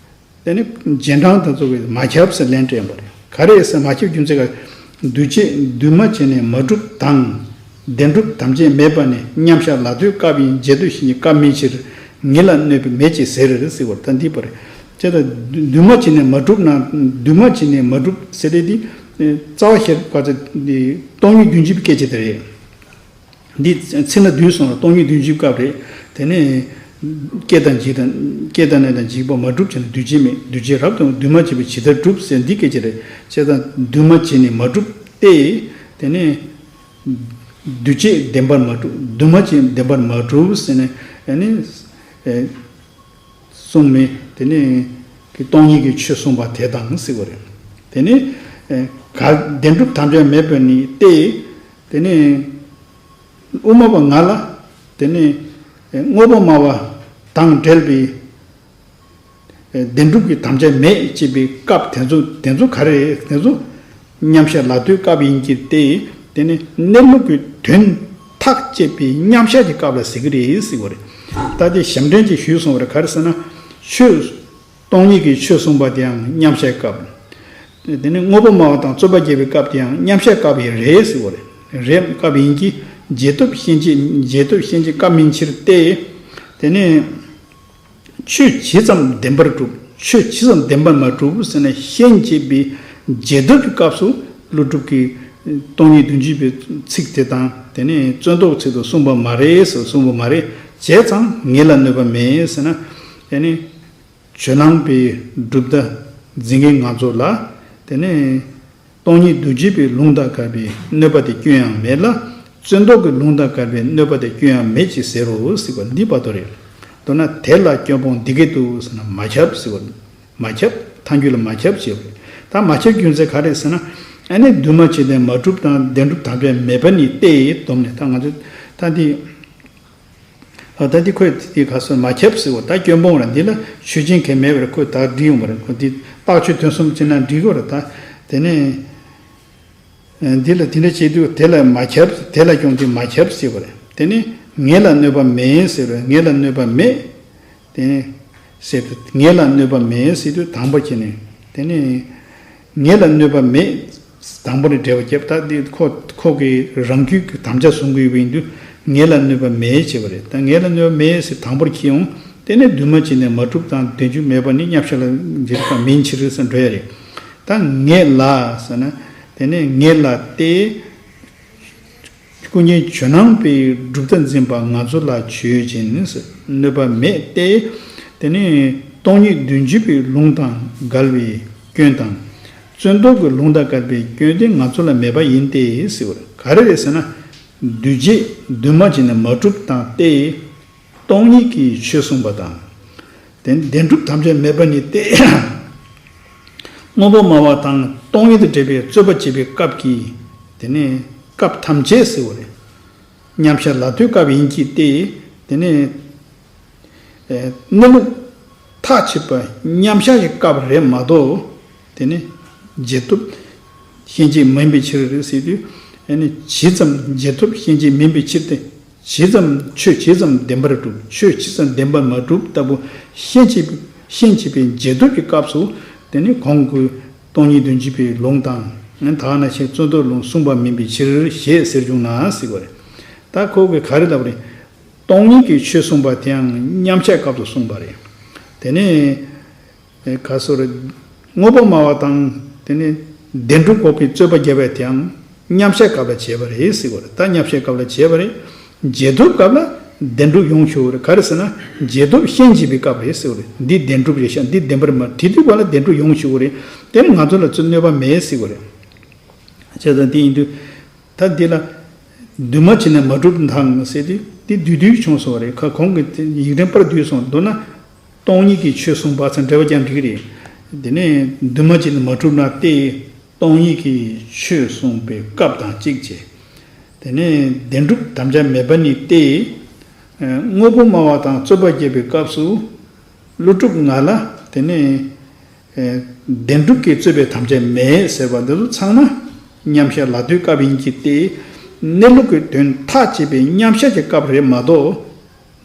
དེ་ནི་རྗེས་འབྲང་དང་ཚོགས་པའི་མ་ཁྱབ་ཟེར་ལན་སྤྲད་པ་རེད། ག་རེ་ཟེར་མ་ཁྱབ་རྒྱུ་མཚན་ག་འདུས་བྱས་འདུས་མ་བྱས་ནས་མ་གྲུབ་དང་། བདེན་གྲུབ་ཐམས་ཅད་མེད་པ་ནི་མཉམ་གཞག་ལ་ལྟོས་སྐབས་ཡིན། རྗེས་ཐོབ་ཤེས་བྱེད་སྐབས་མིན་ཕྱིར། ངེས་ལ་གནོད་པའི་མེད་ཅེས་ཟེར་ཟེར་བ་ད་འདི་པ་རེད། བྱས་ཙང་འདུས་མ་བྱས་ནས་མ་གྲུབ་ན། འདུས་མ་བྱས་ནས་མ་གྲུབ་ཟེར་དེ་འདི་རྩ་བ་ཤེས་པ་ཚེ་འདི་སྟོང་ཉིད་བདུན་ཅུའི་སྐད་ཆ་དེ་རེད། འདི་ཚིག་སྣ་བསྡུས་སོང་ལ་སྟོང་ཉིད་བདུན་ཅུའི་སྐབས་རེད། དེ་ནས་སྐྱེ་དང་འཇིག་དང་སྐྱེ་དང་གནས་དང་འཇིག་པ་མ་གྲུབ་བྱས་ན་འདུས་བྱས་མེད། འདུས་བྱས་རབ་དང་འདུས་མ་བྱས་པས་ཇི་ལྟར་གྲུབ་ཟེར་འདི་སྐད་ཆ་རེད། བྱས་ཙང་འདུས་མ་བྱས་ནས་མ་གྲུབ་སྟེ། དེ་ནས་འདུས་བྱས་བདེན་པར་མ་གྲུབ། འདུས་མ་བྱས་བདེན་པར་མ་གྲུབ་ཟེར་ནས་ཨ་ནི་ཨེ་གསུངས་མེད། དེ་ནས་ཀྱི་སྟོང་ཉིད་ཀྱི་ཆོས་གསུངས་པ་དེ་དང་ཟེར་བ་རེད། དེ་ནས་ཨེ་ག་བདེན་གྲུབ་ཐམས་ཅད་མེད་པ་ནི་སྟེ། དེ་ནས་དབུ་མ་པ་ང་ལ་དེ་ནས་དངོས་པོ་སྨྲ་བ་དང་འབྲེལ་བའི་བདེན་གྲུབ་ཀྱི་དམ་བཅའ་མེད་ཅེས་པའི་སྐབས་དེ་ཚོ་དེ་ཚོ་ག་རེ་རེད། དེ་ཚོ་མཉམ་གཞག་ལ་ལྟོས་སྐབས་ཡིན་གྱི་སྟེ། དེ་ནི་གནས་ལུགས་ཀྱི་དོན་ཐག་བཅད་པའི་མཉམ་གཞག་གི་སྐབས་ལ་ཟེར་གྱི་རེད་ཟེར་བ་རེད། ད་དེ་ཞབས་འདྲེན་གྱིས་ཞུས་སོང་བ་རེད། ག་རེ་ཟེར་ན་ཆོས། སྟོང་ཉིད་ཀྱི་ཆོས་གསུངས་པ་དེའང་མཉམ་གཞག་སྐབས། དེ་ནི་དངོས་པོ་སྨྲ་བ་དང་རྩོད་པ་རྒྱག་པའི་སྐབས་དེའང་མཉམ་གཞག་སྐབས་ཡིན་རེད་ཟེར་བ་རེད། རེད་སྐབས་ཡིན་གྱི་རྗེས་ཐོབ་ཤན་འབྱེད་རྗེས་ཐོབ་ཤན་འབྱེད་སྐབས་མིན་ཕྱིར་ཏེ། དེ་ནི་ཆོས་ཇི་ཙམ་བདེན་པར་གྲུབ། ཆོས་ཇི་ཙམ་བདེན་པར་མ་གྲུབ་ཟེར་ན་ཤན་འབྱེད་པའི་རྗེས་ཐོབ་ཀྱི་སྐབས་སུ་ཀླུ་སྒྲུབ་ཀྱིས་སྟོང་ཉིད་བདུན་ཅུ་པའི་ཚིག་དེ་དང་དེ་ནི་རྩོད་ཟློག་ཚིག་ཏུ་གསུངས་པ་མ་རེད་ཟེར་གསུངས་པ་མ་རེད། བྱས་ཙང་ངེས་ལ་གནོད་པ་མེད་ཟེར་ན། དེ་ནི་ཇོ་ནང་པའི་གྲུབ་མཐའ་འཛིན་མཁན་ང་ཚོ་ལ་དེ་ནི་སྟོང་ཉིད་བདུན་ཅུ་པའི་ལུང་དང་འགལ་བའི་གནོད་པ་དེ་སྐྱོན་ཡང་མེད་ལ། རྩོད་ཟློག་གི་ལུང་དང་འགལ་བའི་གནོད་པ་དེ་སྐྱོན་ཡང་མེད་ཅེས་ཟེར་རོ་ཟེར་བ་འདི་བར་དོ་རེད། མདོར་ན་དེ་ལ་སྐྱོན་སྤོང་འདི་སྐད་དུ་ཟེར་ན་མ་ཁྱབ་ཟེར་བ། མ་ཁྱབ། ཐལ་འགྱུར་ལ་མ་ཁྱབ་ཅེས་པ་རེད། ད་མ་ཁྱབ་རྒྱུ་མཚན་ག་རེ་ཟེར་ན། ཨ་ནི་འདུས་མ་བྱས་ནས་མ་གྲུབ་དང་བདེན་གྲུབ་དམ་བཅའ་མེད་པ་ནི་སྟེ་སྡོམ་ནས་ད་ང་ཚོ་ད་འདི། ཨ་ད་འདི་ཁོས་འདི་ག་སོ་མ་ཁྱབ་ཟེར་བ་ད་སྐྱོན་སྤོང་ར་འདི་ལ་ཆོས་ཅན་གལ་མེད་པར་ཁོས་ད་འགྲིག་ཡོང་བ་རེད། ཁོ་འདི་རྟགས་ཆོས་དོན་གསུམ་ཅི་ན་འགྲིག་གོ་ར་ད། དེ་ནས་འདི་ལ་དེ་འདྲ་བྱེད་དུས་དེ་ལ་མ་ཁྱབ། དེ་ལ་སྐྱོན་དེ་མ་ཁྱབ་ཟེར་བ་རེད། དེ་ནས་ངེས་ལ་གནོད་པ་མེད་ཟེར་བས་ངེས་ལ་གནོད་པ་མེད། དེ་ནས་ཟེར་དུས་ངེས་ལ་གནོད་པ་མེད་ཟེར་དུས་དང་པོ་བྱས་ནས་དེ་ནས་ངེས་ལ་གནོད་པ་མེད། དང་པོ་ནས་འགྲེལ་པ་བརྒྱབ། ད་འདི་ཁོ་ཁོ་གིས་རང་རྒྱུད་ཀྱི་དམ་བཅའ་བཟུང་གི་ཡོད་པ་ཡིན་དུས་ངེས་ལ་གནོད་པ་མེད་ཅེས་པ་རེད། ད་ངེས་ལ་གནོད་པ་མེད་ཟེར་དང་པོར་འཁྱེར་ཡོང་། དེ་ནས་འདུས་མ་བྱས་ནས་མ་གྲུབ་དང་བདེན་གྲུབ་མེད་པ་ནི་མཉམ་གཞག་ལ་འཇིག་པ་མིན་ཕྱིར་ཟེར་འགྲོ་ཡ་རེད། ད་ངེས་ལ་ཟེར་ན་དེ་ནས་ངེས་ལ་སྟེ། ཀུན་མཁྱེན་ཇོ་ནང་པའི་གྲུབ་མཐའ་འཛིན་པ་ང་ཚོ་ལ་ཆོས་ཅན་གནོད་པ་མེད་དེ། དེ་ནི་སྟོང་ཉིད་བདུན་ཅུ་པའི་ལུང་དང་འགལ་བའི་སྐྱོན་དང་། རྩོད་ཟློག་གི་ལུང་དང་འགལ་བའི་སྐྱོན་དེ་ང་ཚོ་ལ་མེད་པ་ཡིན་ཏེ་ཟེར་བ་ག་རེ་རེད་ཟེར་ན། འདུས་བྱས་འདུས་མ་བྱས་ནས་མ་གྲུབ་དང་སྟེ། སྟོང་ཉིད་ཀྱི་ཆོས་གསུངས་པ་དང་། དེ་བདེན་གྲུབ་ཐམས་ཅད་མེད་པ་ནི་སྟེ། དངོས་པོ་སྨྲ་བ་དང་སྟོང་ཉིད་དུ་འབྲེལ་བའི་རྩོད་པ་བྱེད་པའི་སྐབས་ཀྱི་དེ་ནས་སྐབས་ཐམས་ཅད་ཟེར་བ་རེད། མཉམ་གཞག་ལ་ལྟོས་སྐབས་ཡིན་གྱི་སྟེ། དེ་ནས་གནས་ལུགས་ཐག་ཆོད་པ་མཉམ་གཞག་གི་སྐབས་རེད་མ་གཏོགས། དེ་ནས་རྗེས་ཐོབ་ཤན་འབྱེད་མིན་པའི་ཕྱིར་ཟེར་དུས། ཨ་ནི་ཇི་ཙམ་རྗེས་ཐོབ་ཤན་འབྱེད་མིན་པའི་ཕྱིར་ཏེ། ཇི་ཙམ་ཆོས་ཇི་ཙམ་བདེན་པར་གྲུབ། ཆོས་ཇི་ཙམ་བདེན་པར་མ་གྲུབ་ལྟ་བུ་ཤན་འབྱེད་ཤན་འབྱེད་པའི་རྗེས་ཐོབ་ཀྱི་སྐབས་སུ། དེ་ནི་གོང་གི་སྟོང་ཉིད་བདུན་ཅུ་པའི་ལུང་དང་། ད་ནང་བཞིན་རྩོད་ཟློག་ལུང་གསུངས་པ་མིན་པའི་ཕྱིར་ཞེས་ཟེར་བྱུང་ན་ཟེར་བ་རེད། ད་ཁོ་གིས་ག་རེ་ལབ་རེད། སྟོང་ཉིད་ཀྱི་ཆོས་གསུངས་པ་དེའང་མཉམ་གཞག་སྐབས་སུ་གསུངས་པ་རེད། དེ་ནས། ཨེ་ག་སོ་རེད། དངོས་པོ་སྨྲ་བ་དང་དེ་ནས་བདེན་གྲུབ་འགོག་པའི་རྩོད་པ་བརྒྱབ་པའི་དེའང་མཉམ་གཞག་སྐབས་ལ་བྱས་པ་རེད་ཟེར་བ་རེད། ད་མཉམ་གཞག་སྐབས་ལ་བྱས་པ་རེད། རྗེས་ཐོབ་སྐབས་ལ་བདེན་གྲུབ་ཡོང་ཆོག་རེད། ག་རེ་ཟེར་ན་རྗེས་ཐོབ་ཤན་འབྱེད་པའི་སྐབས་རེད་ཟེར་བ་རེད། འདི་བདེན་གྲུབ་རེད་ཤག་འདི་བདེན་པར་མ་དེ་དུས་བར་ལ་བདེན་གྲུབ་ཡོང་ཆོག་རེད། དེ་ནི་ང་ཚོ་ལ་རྩོད་གནོད་པ་མེད་ཟེར་བ་རེད། བྱས་ཙང་དེ་ཡིན་དུས། ད་འདི་ལ། འདུས་མ་བྱས་ནས་མ་གྲུབ་དང་ཟེར་ཏེ་འདི་བསྡུས་བསྡུས་བྱུང་སོང་བ་རེད། ཁ་གོང་གི་དེ་ཡིག་ཕྲེང་པར་བསྡུས་སོང་མདོར་ན། སྟོང་ཉིད་ཀྱི་ཆོས་གསུངས་པ་ཚང་འགྲེལ་པ་ཀྱང་འགྲིག་གི་རེད། དེ་ནས་འདུས་མ་བྱས་ནས་མ་གྲུབ་ན་སྟེ། སྟོང་ཉིད་ཀྱི་ཆོས་གསུངས་པའི་སྐབས་དང་གཅིག་བྱས། དེ་ནས་བདེན་གྲུབ་དམ་བཅའ་མེད་པ་ནི་སྟེ། དངོས་པོ་སྨྲ་བ་དང་རྩོད་པ་བརྒྱབ་པའི་སྐབས་སུ། ཀླུ་སྒྲུབ་ང་ལ་དེ་ནས། བདེན་གྲུབ་ཀྱིས་རྩོད་པའི་དམ་བཅའ་མེད་ཟེར་བ་འདི་ཚོ་ཚང་མ་མཉམ་གཞག་ལ་ལྟོས་སྐབས་ཡིན་གྱི་སྟེ། གནས་ལུགས་ཀྱི་དོན་ཐག་བཅད་པའི་མཉམ་བཞག་གི་སྐབས་རེད་མ་གཏོགས།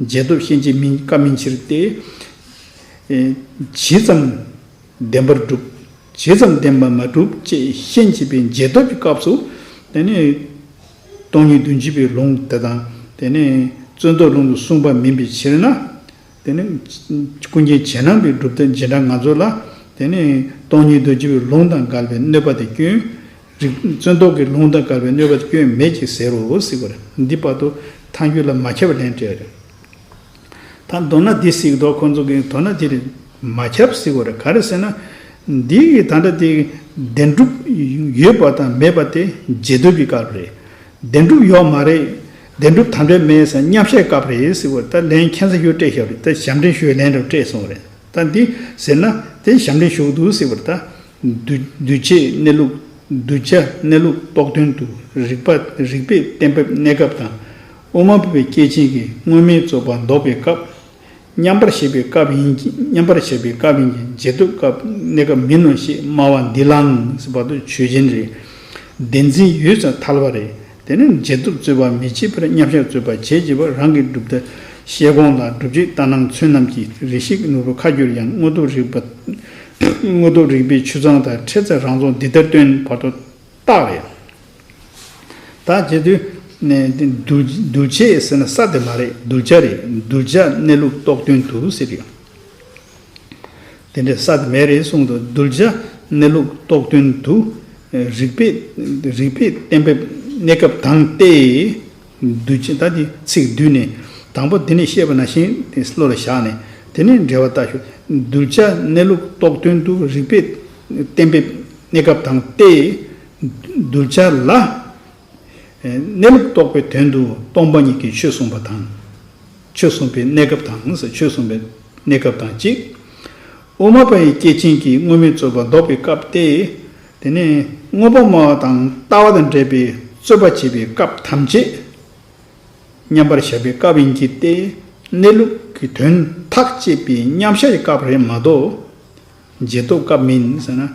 རྗེས་ཐོབ་ཤན་འབྱེད་མིན་སྐབས་མིན་ཕྱིར་ཏེ། ཇི་ཙམ་བདེན་པར་གྲུབ། ཇི་ཙམ་བདེན་པར་མ་གྲུབ་ཅེས་ཤན་འབྱེད་པའི་རྗེས་ཐོབ་ཀྱི་སྐབས་སུ། དེ་ནི་སྟོང་ཉིད་བདུན་བརྗོད་པའི་ལུང་དེ་དང་། དེ་ནི་བརྩོན་འགྲུས་ལུང་དུ་གསུངས་པ་མིན་པའི་ཕྱིར་ན། དེ་ནི་ཀུན་མཁྱེན་རྗེས་གནང་པའི་སྒྲུབ་ཐབས་འཇིགས་སྐྲག་ང་ཚོ་ལ། དེ་ནི་སྟོང་ཉིད་བདུན་བརྗོད་པའི་ལུང་དང་འགལ་བའི་གནོད་པ་དེ་སྐྱོན། རིགས་བརྩོན་འགྲུས་ཀྱི་ལུང་དང་འགལ་བའི་གནོད་པ་དེ་སྐྱོན་མེད་ཅེས་ཟེར་རོ་ཟེར་བ་རེད། འདི་བར་དུ་ཐལ་འགྱུར་ལ་མ་ཁྱབ་པ་ལན་སྤྲད་རེད། ད་མདོར་ན་འདི་ཟེར་གྱི་འདུག་ཁོང་ཚོ་གིས་མདོར་ན་འདི་རེད། མ་ཁྱབ་ཟེར་བ་རེད། ག་རེ་ཟེར་ན། འདི་ཡི་ད་ལྟ་དེ་བདེན་གྲུབ་ཡོད་པ་དང་མེད་པ་དེ་རྗེས་ཐོབ་ཀྱི་སྐབས་རེད། བདེན་གྲུབ་ཡོད་མ་རེད། བདེན་གྲུབ་དམ་བཅའ་མེད་ཟེར་མཉམ་བཞག་སྐབས་རེད་ཟེར་བ། ད་ལན་ཁྱད་མཚར་ཞིག་སྤྲད་བཞག་རེད། ད་ཞབས་འདྲེན་ཞུ་ལན་རེ་སྤྲད་སོང་རེད། ད་འདི་ཟེར་ན་དེ་ཞབས་འདྲེན་ཞུ་གི་འདུག་ཟེར་བ་རེད། ད་གདུལ་གདུལ་བྱའི་གནས་ལུགས། གདུལ་བྱ་གནས་ལུགས་རྟོགས་དོན་དུ། རིགས་པ། རིགས་པས་གཏན་འབེབས་གནས་སྐབས་དང་། དབུ་མ་པའི་སྐྱེས་ཆེན་གྱིས་དངོས་མེད་རྫོགས་པ་འདོགས་པའི་སྐབས། མཉམ་པར་བཞག་པའི་སྐབས་ཡིན་གྱི། མཉམ་པར་བཞག་པའི་སྐབས་ཡིན་གྱི། རྗེས་ཐོབ་སྐབས་གནས་སྐབས་མིན་ནོ་ཞེས་སྨྲ་བ་འདི་ལའང་ཟེར་བར་དུ་ཆོས་ཅན་རེད། བདེན་འཛིན་ཡོད་ཙང་ཐལ་བ་རེད། དེ་ནི་རྗེས་ཐོབ་རྩོད་པ་མི་བྱེད་པར་མཉམ་བཞག་རྩོད་པ་བྱེད་ཅེས་པ་རང་གི་སྒྲུབ་ཐབས་ཤེལ་སྒོང་ལ། སྒྲུབ་བྱེད་ལྟར་སྣང་ཚོན་རྣམས་ཀྱིས། རེ་ཞིག་ནོར་བུ་ཁ་བསྒྱུར་ཡང་། དངོས་སྟོབས་རིགས་པ། དངོས་སྟོབས་རིགས་པའི་ཆུ་གཙང་དང་། འཕྲད་ཚད་རང་རྫོགས་འདི་ལྟར་སྟོན། བར་དུ་རྟགས་རེད། ད་བྱེད་དུས་ནས་གདུལ་གདུལ་བྱ་ཟེར་ན་ས་དེ་མ་རེད། གདུལ་བྱ་རེད། གདུལ་བྱ་གནས་ལུགས་རྟོགས་དོན་དུ་ཟེར་ཡོད། དེ་འདྲའི་ས་དེ་མེད་རེད་གསུངས་འདུག་གདུལ་བྱ་གནས་ལུགས་རྟོགས་དོན་དུ། རིགས་པས་རིགས་པས་གཏན་འབེབས་གནས་སྐབས་དང་སྟེ། གདུལ་བྱ། ད་དེ་ཚིག་བསྡུས་ནས་དང་པོ་འདི་ནས་བཤད་པ་ནང་བཞིན་དེ་བློ་ལ་བཞག་ནས། དེ་ནས་འགྲེལ་པ་ལྟ་ཞུ། གདུལ་བྱ་གནས་ལུགས་རྟོགས་དོན་དུ། རིགས་པས་གཏན་འབེབས་གནས་སྐབས་དང་སྟེ། གདུལ་བྱ་ལ་གནས་ལུགས་རྟོགས་པའི་དོན་དུ་སྟོང་པ་ཉིད་ཀྱི་ཆོས་གསུངས་པ་དང་། ཆོས་གསུངས་པའི་གནས་སྐབས་དང་། ཆོས་གསུངས་པའི་གནས་སྐབས་དང་གཅིག་དབུ་མ་པ་ཡི་སྐྱེས་ཆེན་གྱིས་དངོས་མེད་རྫོགས་པ་འདོགས་པའི་སྐབས་ཏེ། དེ་ནས་དངོས་པོ་སྨྲ་བ་དང་ལྟ་བ་དང་འབྲེལ་བའི་རྩོད་པ་བྱེད་པའི་སྐབས་ཐམས་ཅད་མཉམ་པར་བཞག་པའི་སྐབས་ཡིན་གྱི་སྟེ། གནས་ལུགས་ཀྱི་དོན་ཐག་བཅད་པའི་མཉམ་བཞག་གི་སྐབས་རེད་མ་གཏོགས། རྗེས་ཐོབ་སྐབས་མིན་ཟེར་ན།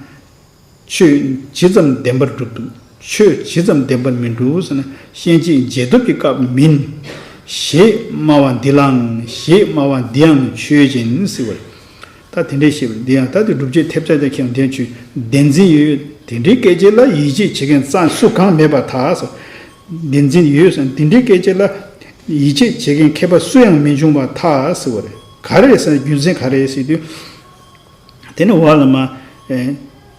ཆོས་ཇི་ཙམ་བདེན་པར་གྲུབ་འདུག་ཆོས་ཇི་ཙམ་བདེན་པར་མི་འགྲུབ་ཟེར་ན། ཤན་འབྱེད་རྗེས་ཐོབ་ཀྱི་སྐབས་མིན། ཞེས་སྨྲ་བ་འདི་ལའང་། ཞེས་སྨྲ་བ་འདིའང་ཆོས་ཅན་ཟེར་བ་རེད། ད་དེ་འདྲའི་ཞེས་པ་འདི་ཡང་ད་དེ་སྒྲུབ་བྱེད་ཐེབས་རྩ་དེ་ཁྱེད་དེ་ཆོས་བདེན་འཛིན་ཡོད། དེ་འདྲའི་སྐད་ཆ་ལ་ཡིད་ཆེས་བྱེད་མཁན་རྩ་སུ་གང་མེད་པར་ཐལ་ཟེར། བདེན་འཛིན་ཡོད་ཟེར། དེ་འདྲའི་སྐད་ཆ་ལ་ཡིད་ཆེས་བྱེད་མཁན་མཁས་པ་སུ་ཡང་མི་འབྱུང་བར་ཐལ་ཟེར་བ་རེད། ག་རེ་རེད་ཟེར་ན། རྒྱུ་མཚན་ག་རེ་རེད་ཟེར་དུས། དེ་ནི་འོག་ལ་མ། ཨེ།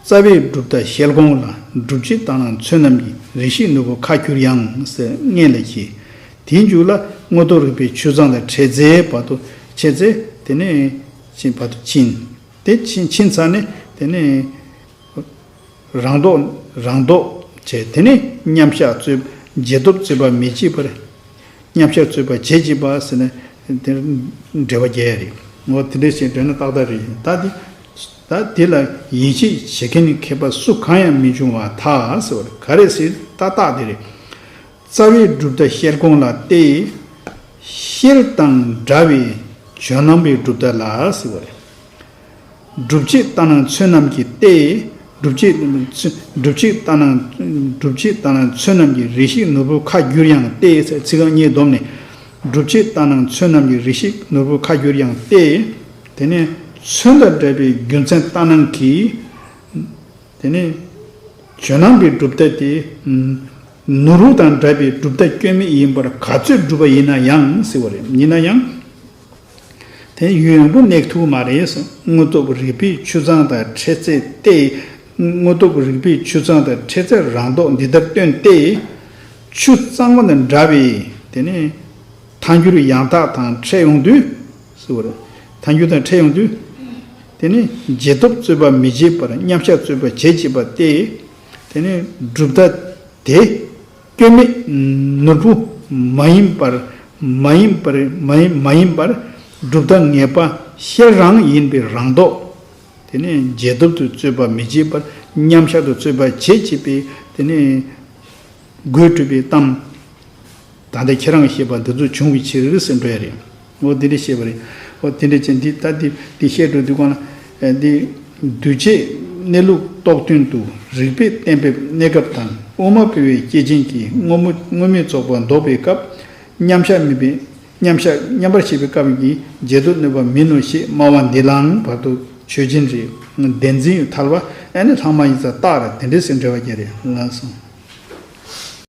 རྩ་བའི་གྲུབ་མཐའ་ཤེལ་སྒོང་ལ། སྒྲུབ་བྱེད་ལྟར་སྣང་ཚོན་རྣམས་ཀྱིས། རེ་ཞིག་ནོར་བུ་ཁ་བསྒྱུར་ཡང་ཟེར་སྔོན་ལ་བཤད། དེའི་མཇུག་ལ་དངོས་སྟོབས་རིགས་པའི་ཆུ་གཙང་དང་འཕྲད་ཚད་བར་དུ། འཕྲད་ཚད་དེ་ནས་ཕྱིན་བར་དུ་ཕྱིན། དེ་ཕྱིན་ཕྱིན་ཚར་ནས་དེ་ནས་རང་ལྡོག་རང་ལྡོག་བྱས། དེ་ནས་མཉམ་བཞག་རྩོད། རྗེས་ཐོབ་རྩོད་པ་མི་བྱེད་པར། མཉམ་བཞག་རྩོད་པ་བྱེད་ཅེས་པ་ཟེར་ནས་དེར་འགྲེལ་པ་རྒྱག་ཡ་རེད། འོ་དེ་འདྲ་ཞིག་འགྲེལ་ན་ཏག་ཏག་རེད། ད་དེ་ད་དེ་ལ་ཡིད་ཆེས་བྱེད་མཁན་ནི་མཁས་པ་སུ་གང་ཡང་མི་འབྱུང་བར་ཐལ་ཟེར་བ་རེད། ག་རེ་ཟེར། ཏག་ཏག་དེ་རེད། རྩ་བའི་གྲུབ་མཐའ་ཤེལ་སྒོང་ལ་སྟེ། ཤེལ་དང་འདྲ་བའི་ཇོ་ནང་པའི་གྲུབ་མཐའ་ལ་ཟེར་བ་རེད། སྒྲུབ་བྱེད་ལྟར་སྣང་ཚོན་རྣམས་ཀྱིས་ཏེ། སྒྲུབ་བྱེད་སྒྲུབ་བྱེད་ལྟར་སྣང་སྒྲུབ་བྱེད་ལྟར་སྣང་ཚོན་རྣམས་ཀྱིས། རེ་ཞིག་ནོར་བུ་ཁ་བསྒྱུར་ཡང་ཏེ། ཚིག་རྐང་གཉིས་བསྡོམས་ནས། སྒྲུབ་བྱེད་ལྟར་སྣང་ཚོན་རྣམས་ཀྱིས། རེ་ཞིག་ནོར་བུ་ཁ་བསྒྱུར་ཡང་ཏེ། དེ་ནས་ཚོན་དང་འདྲ་བའི་རྒྱུ་མཚན་ལྟར་སྣང་གིས། དེ་ནས་ཇོ་ནང་པའི་གྲུབ་མཐའ་དེ། ནོར་བུ་དང་འདྲ་བའི་གྲུབ་མཐའ་སྐྱོན་མེད་ཡིན་པར་ག་ཚོད་སྒྲུབ་པ་ཡིན་ན་ཡང་ཟེར་བ་རེད། ཡིན་ན་ཡང་། དེ་ཡུན་རིང་པོ་གནས་ཐུབ་མ་རེད། དངོས་སྟོབས་རིགས་པའི་ཆུ་གཙང་དང་འཕྲད་ཚད་ཏེ། དངོས་སྟོབས་རིགས་པའི་ཆུ་གཙང་དང་འཕྲད་ཚད་རང་ལྡོག་འདི་ལྟར་སྟོན་ཏེ། ཆུ་གཙང་མ་དང་འདྲ་བའི་དེ་ནི་ཐལ་འགྱུར་ཡང་དག་དང་འཕྲད་ཡོང་དུས་ཟེར་བ་རེད། ཐལ་འགྱུར་དང་འཕྲད་ཡོང་དུས། དེ་ནི་རྗེས་ཐོབ་རྩོད་པ་མི་བྱེད་པར་མཉམ་བཞག་རྩོད་པ་བྱེད་ཅེས་པ་སྟེ། དེ་ནི་གྲུབ་མཐའ་དེ་སྐྱོན་མེད་ནོར་བུ་མ་ཡིན་པར་མ་ཡིན་པར་མ་ཡིན་མ་ཡིན་པར་གྲུབ་མཐའ་ངེས་པ་ཤེལ་རང་ཡིན་པའི་རང་ལྡོག་དེ་ནི་རྗེས་ཐོབ་ཏུ་རྩོད་པ་མི་བྱེད་པར་མཉམ་བཞག་ཏུ་རྩོད་པ་བྱེད་ཅེས་པའི་དེ་ནི་དགོད་བྲོ་བའི་གཏམ། ད་ལྟ་ཁྱེད་རང་བཤད་པ་འདི་ཚོ་བྱུང་བའི་ཕྱིར་ཟེར་འགྲོ་ཡ་རེད། འོ་འདི་འདྲ་བཤད་པ་རེད། འོ་དེ་འདྲ་བྱས་འདི་ད་འདི་འདི་བཤད་འགྲོ་དུས་གོང་ལ་འདི་འདུས་བྱས། གནས་ལུགས་རྟོགས་དོན་དུ་རིགས་པས་གཏན་འབེབས་གནས་སྐབས་དང་དབུ་མ་པའི་སྐྱེས་ཆེན་གྱིས་བསྔོ་སྨོན་བསྔོ་སྨོན་ཚོགས་པ་འདོགས་པའི་སྐབས། མཉམ་བཞག་མིན་པའི་མཉམ་བཞག་མཉམ་པར་བཞེས་པའི་སྐབས་ཀྱི་རྗེས་ཟློས་གནོད་པ་མིན་ནོ་ཞེས་སྨྲ་བ་འདི་ལའང་བར་དུ་ཆོས་ཅན་རེད། བདེན་འཛིན་ཡོད་ཐལ་བ་ཨ་ནི་ལྷག་མ་ཡིན་ཙང་རྟགས་རེད། དེ་འདྲའི་སེམས་འགྲེལ་བ་རྒྱག་རེད་ལགས་སོ།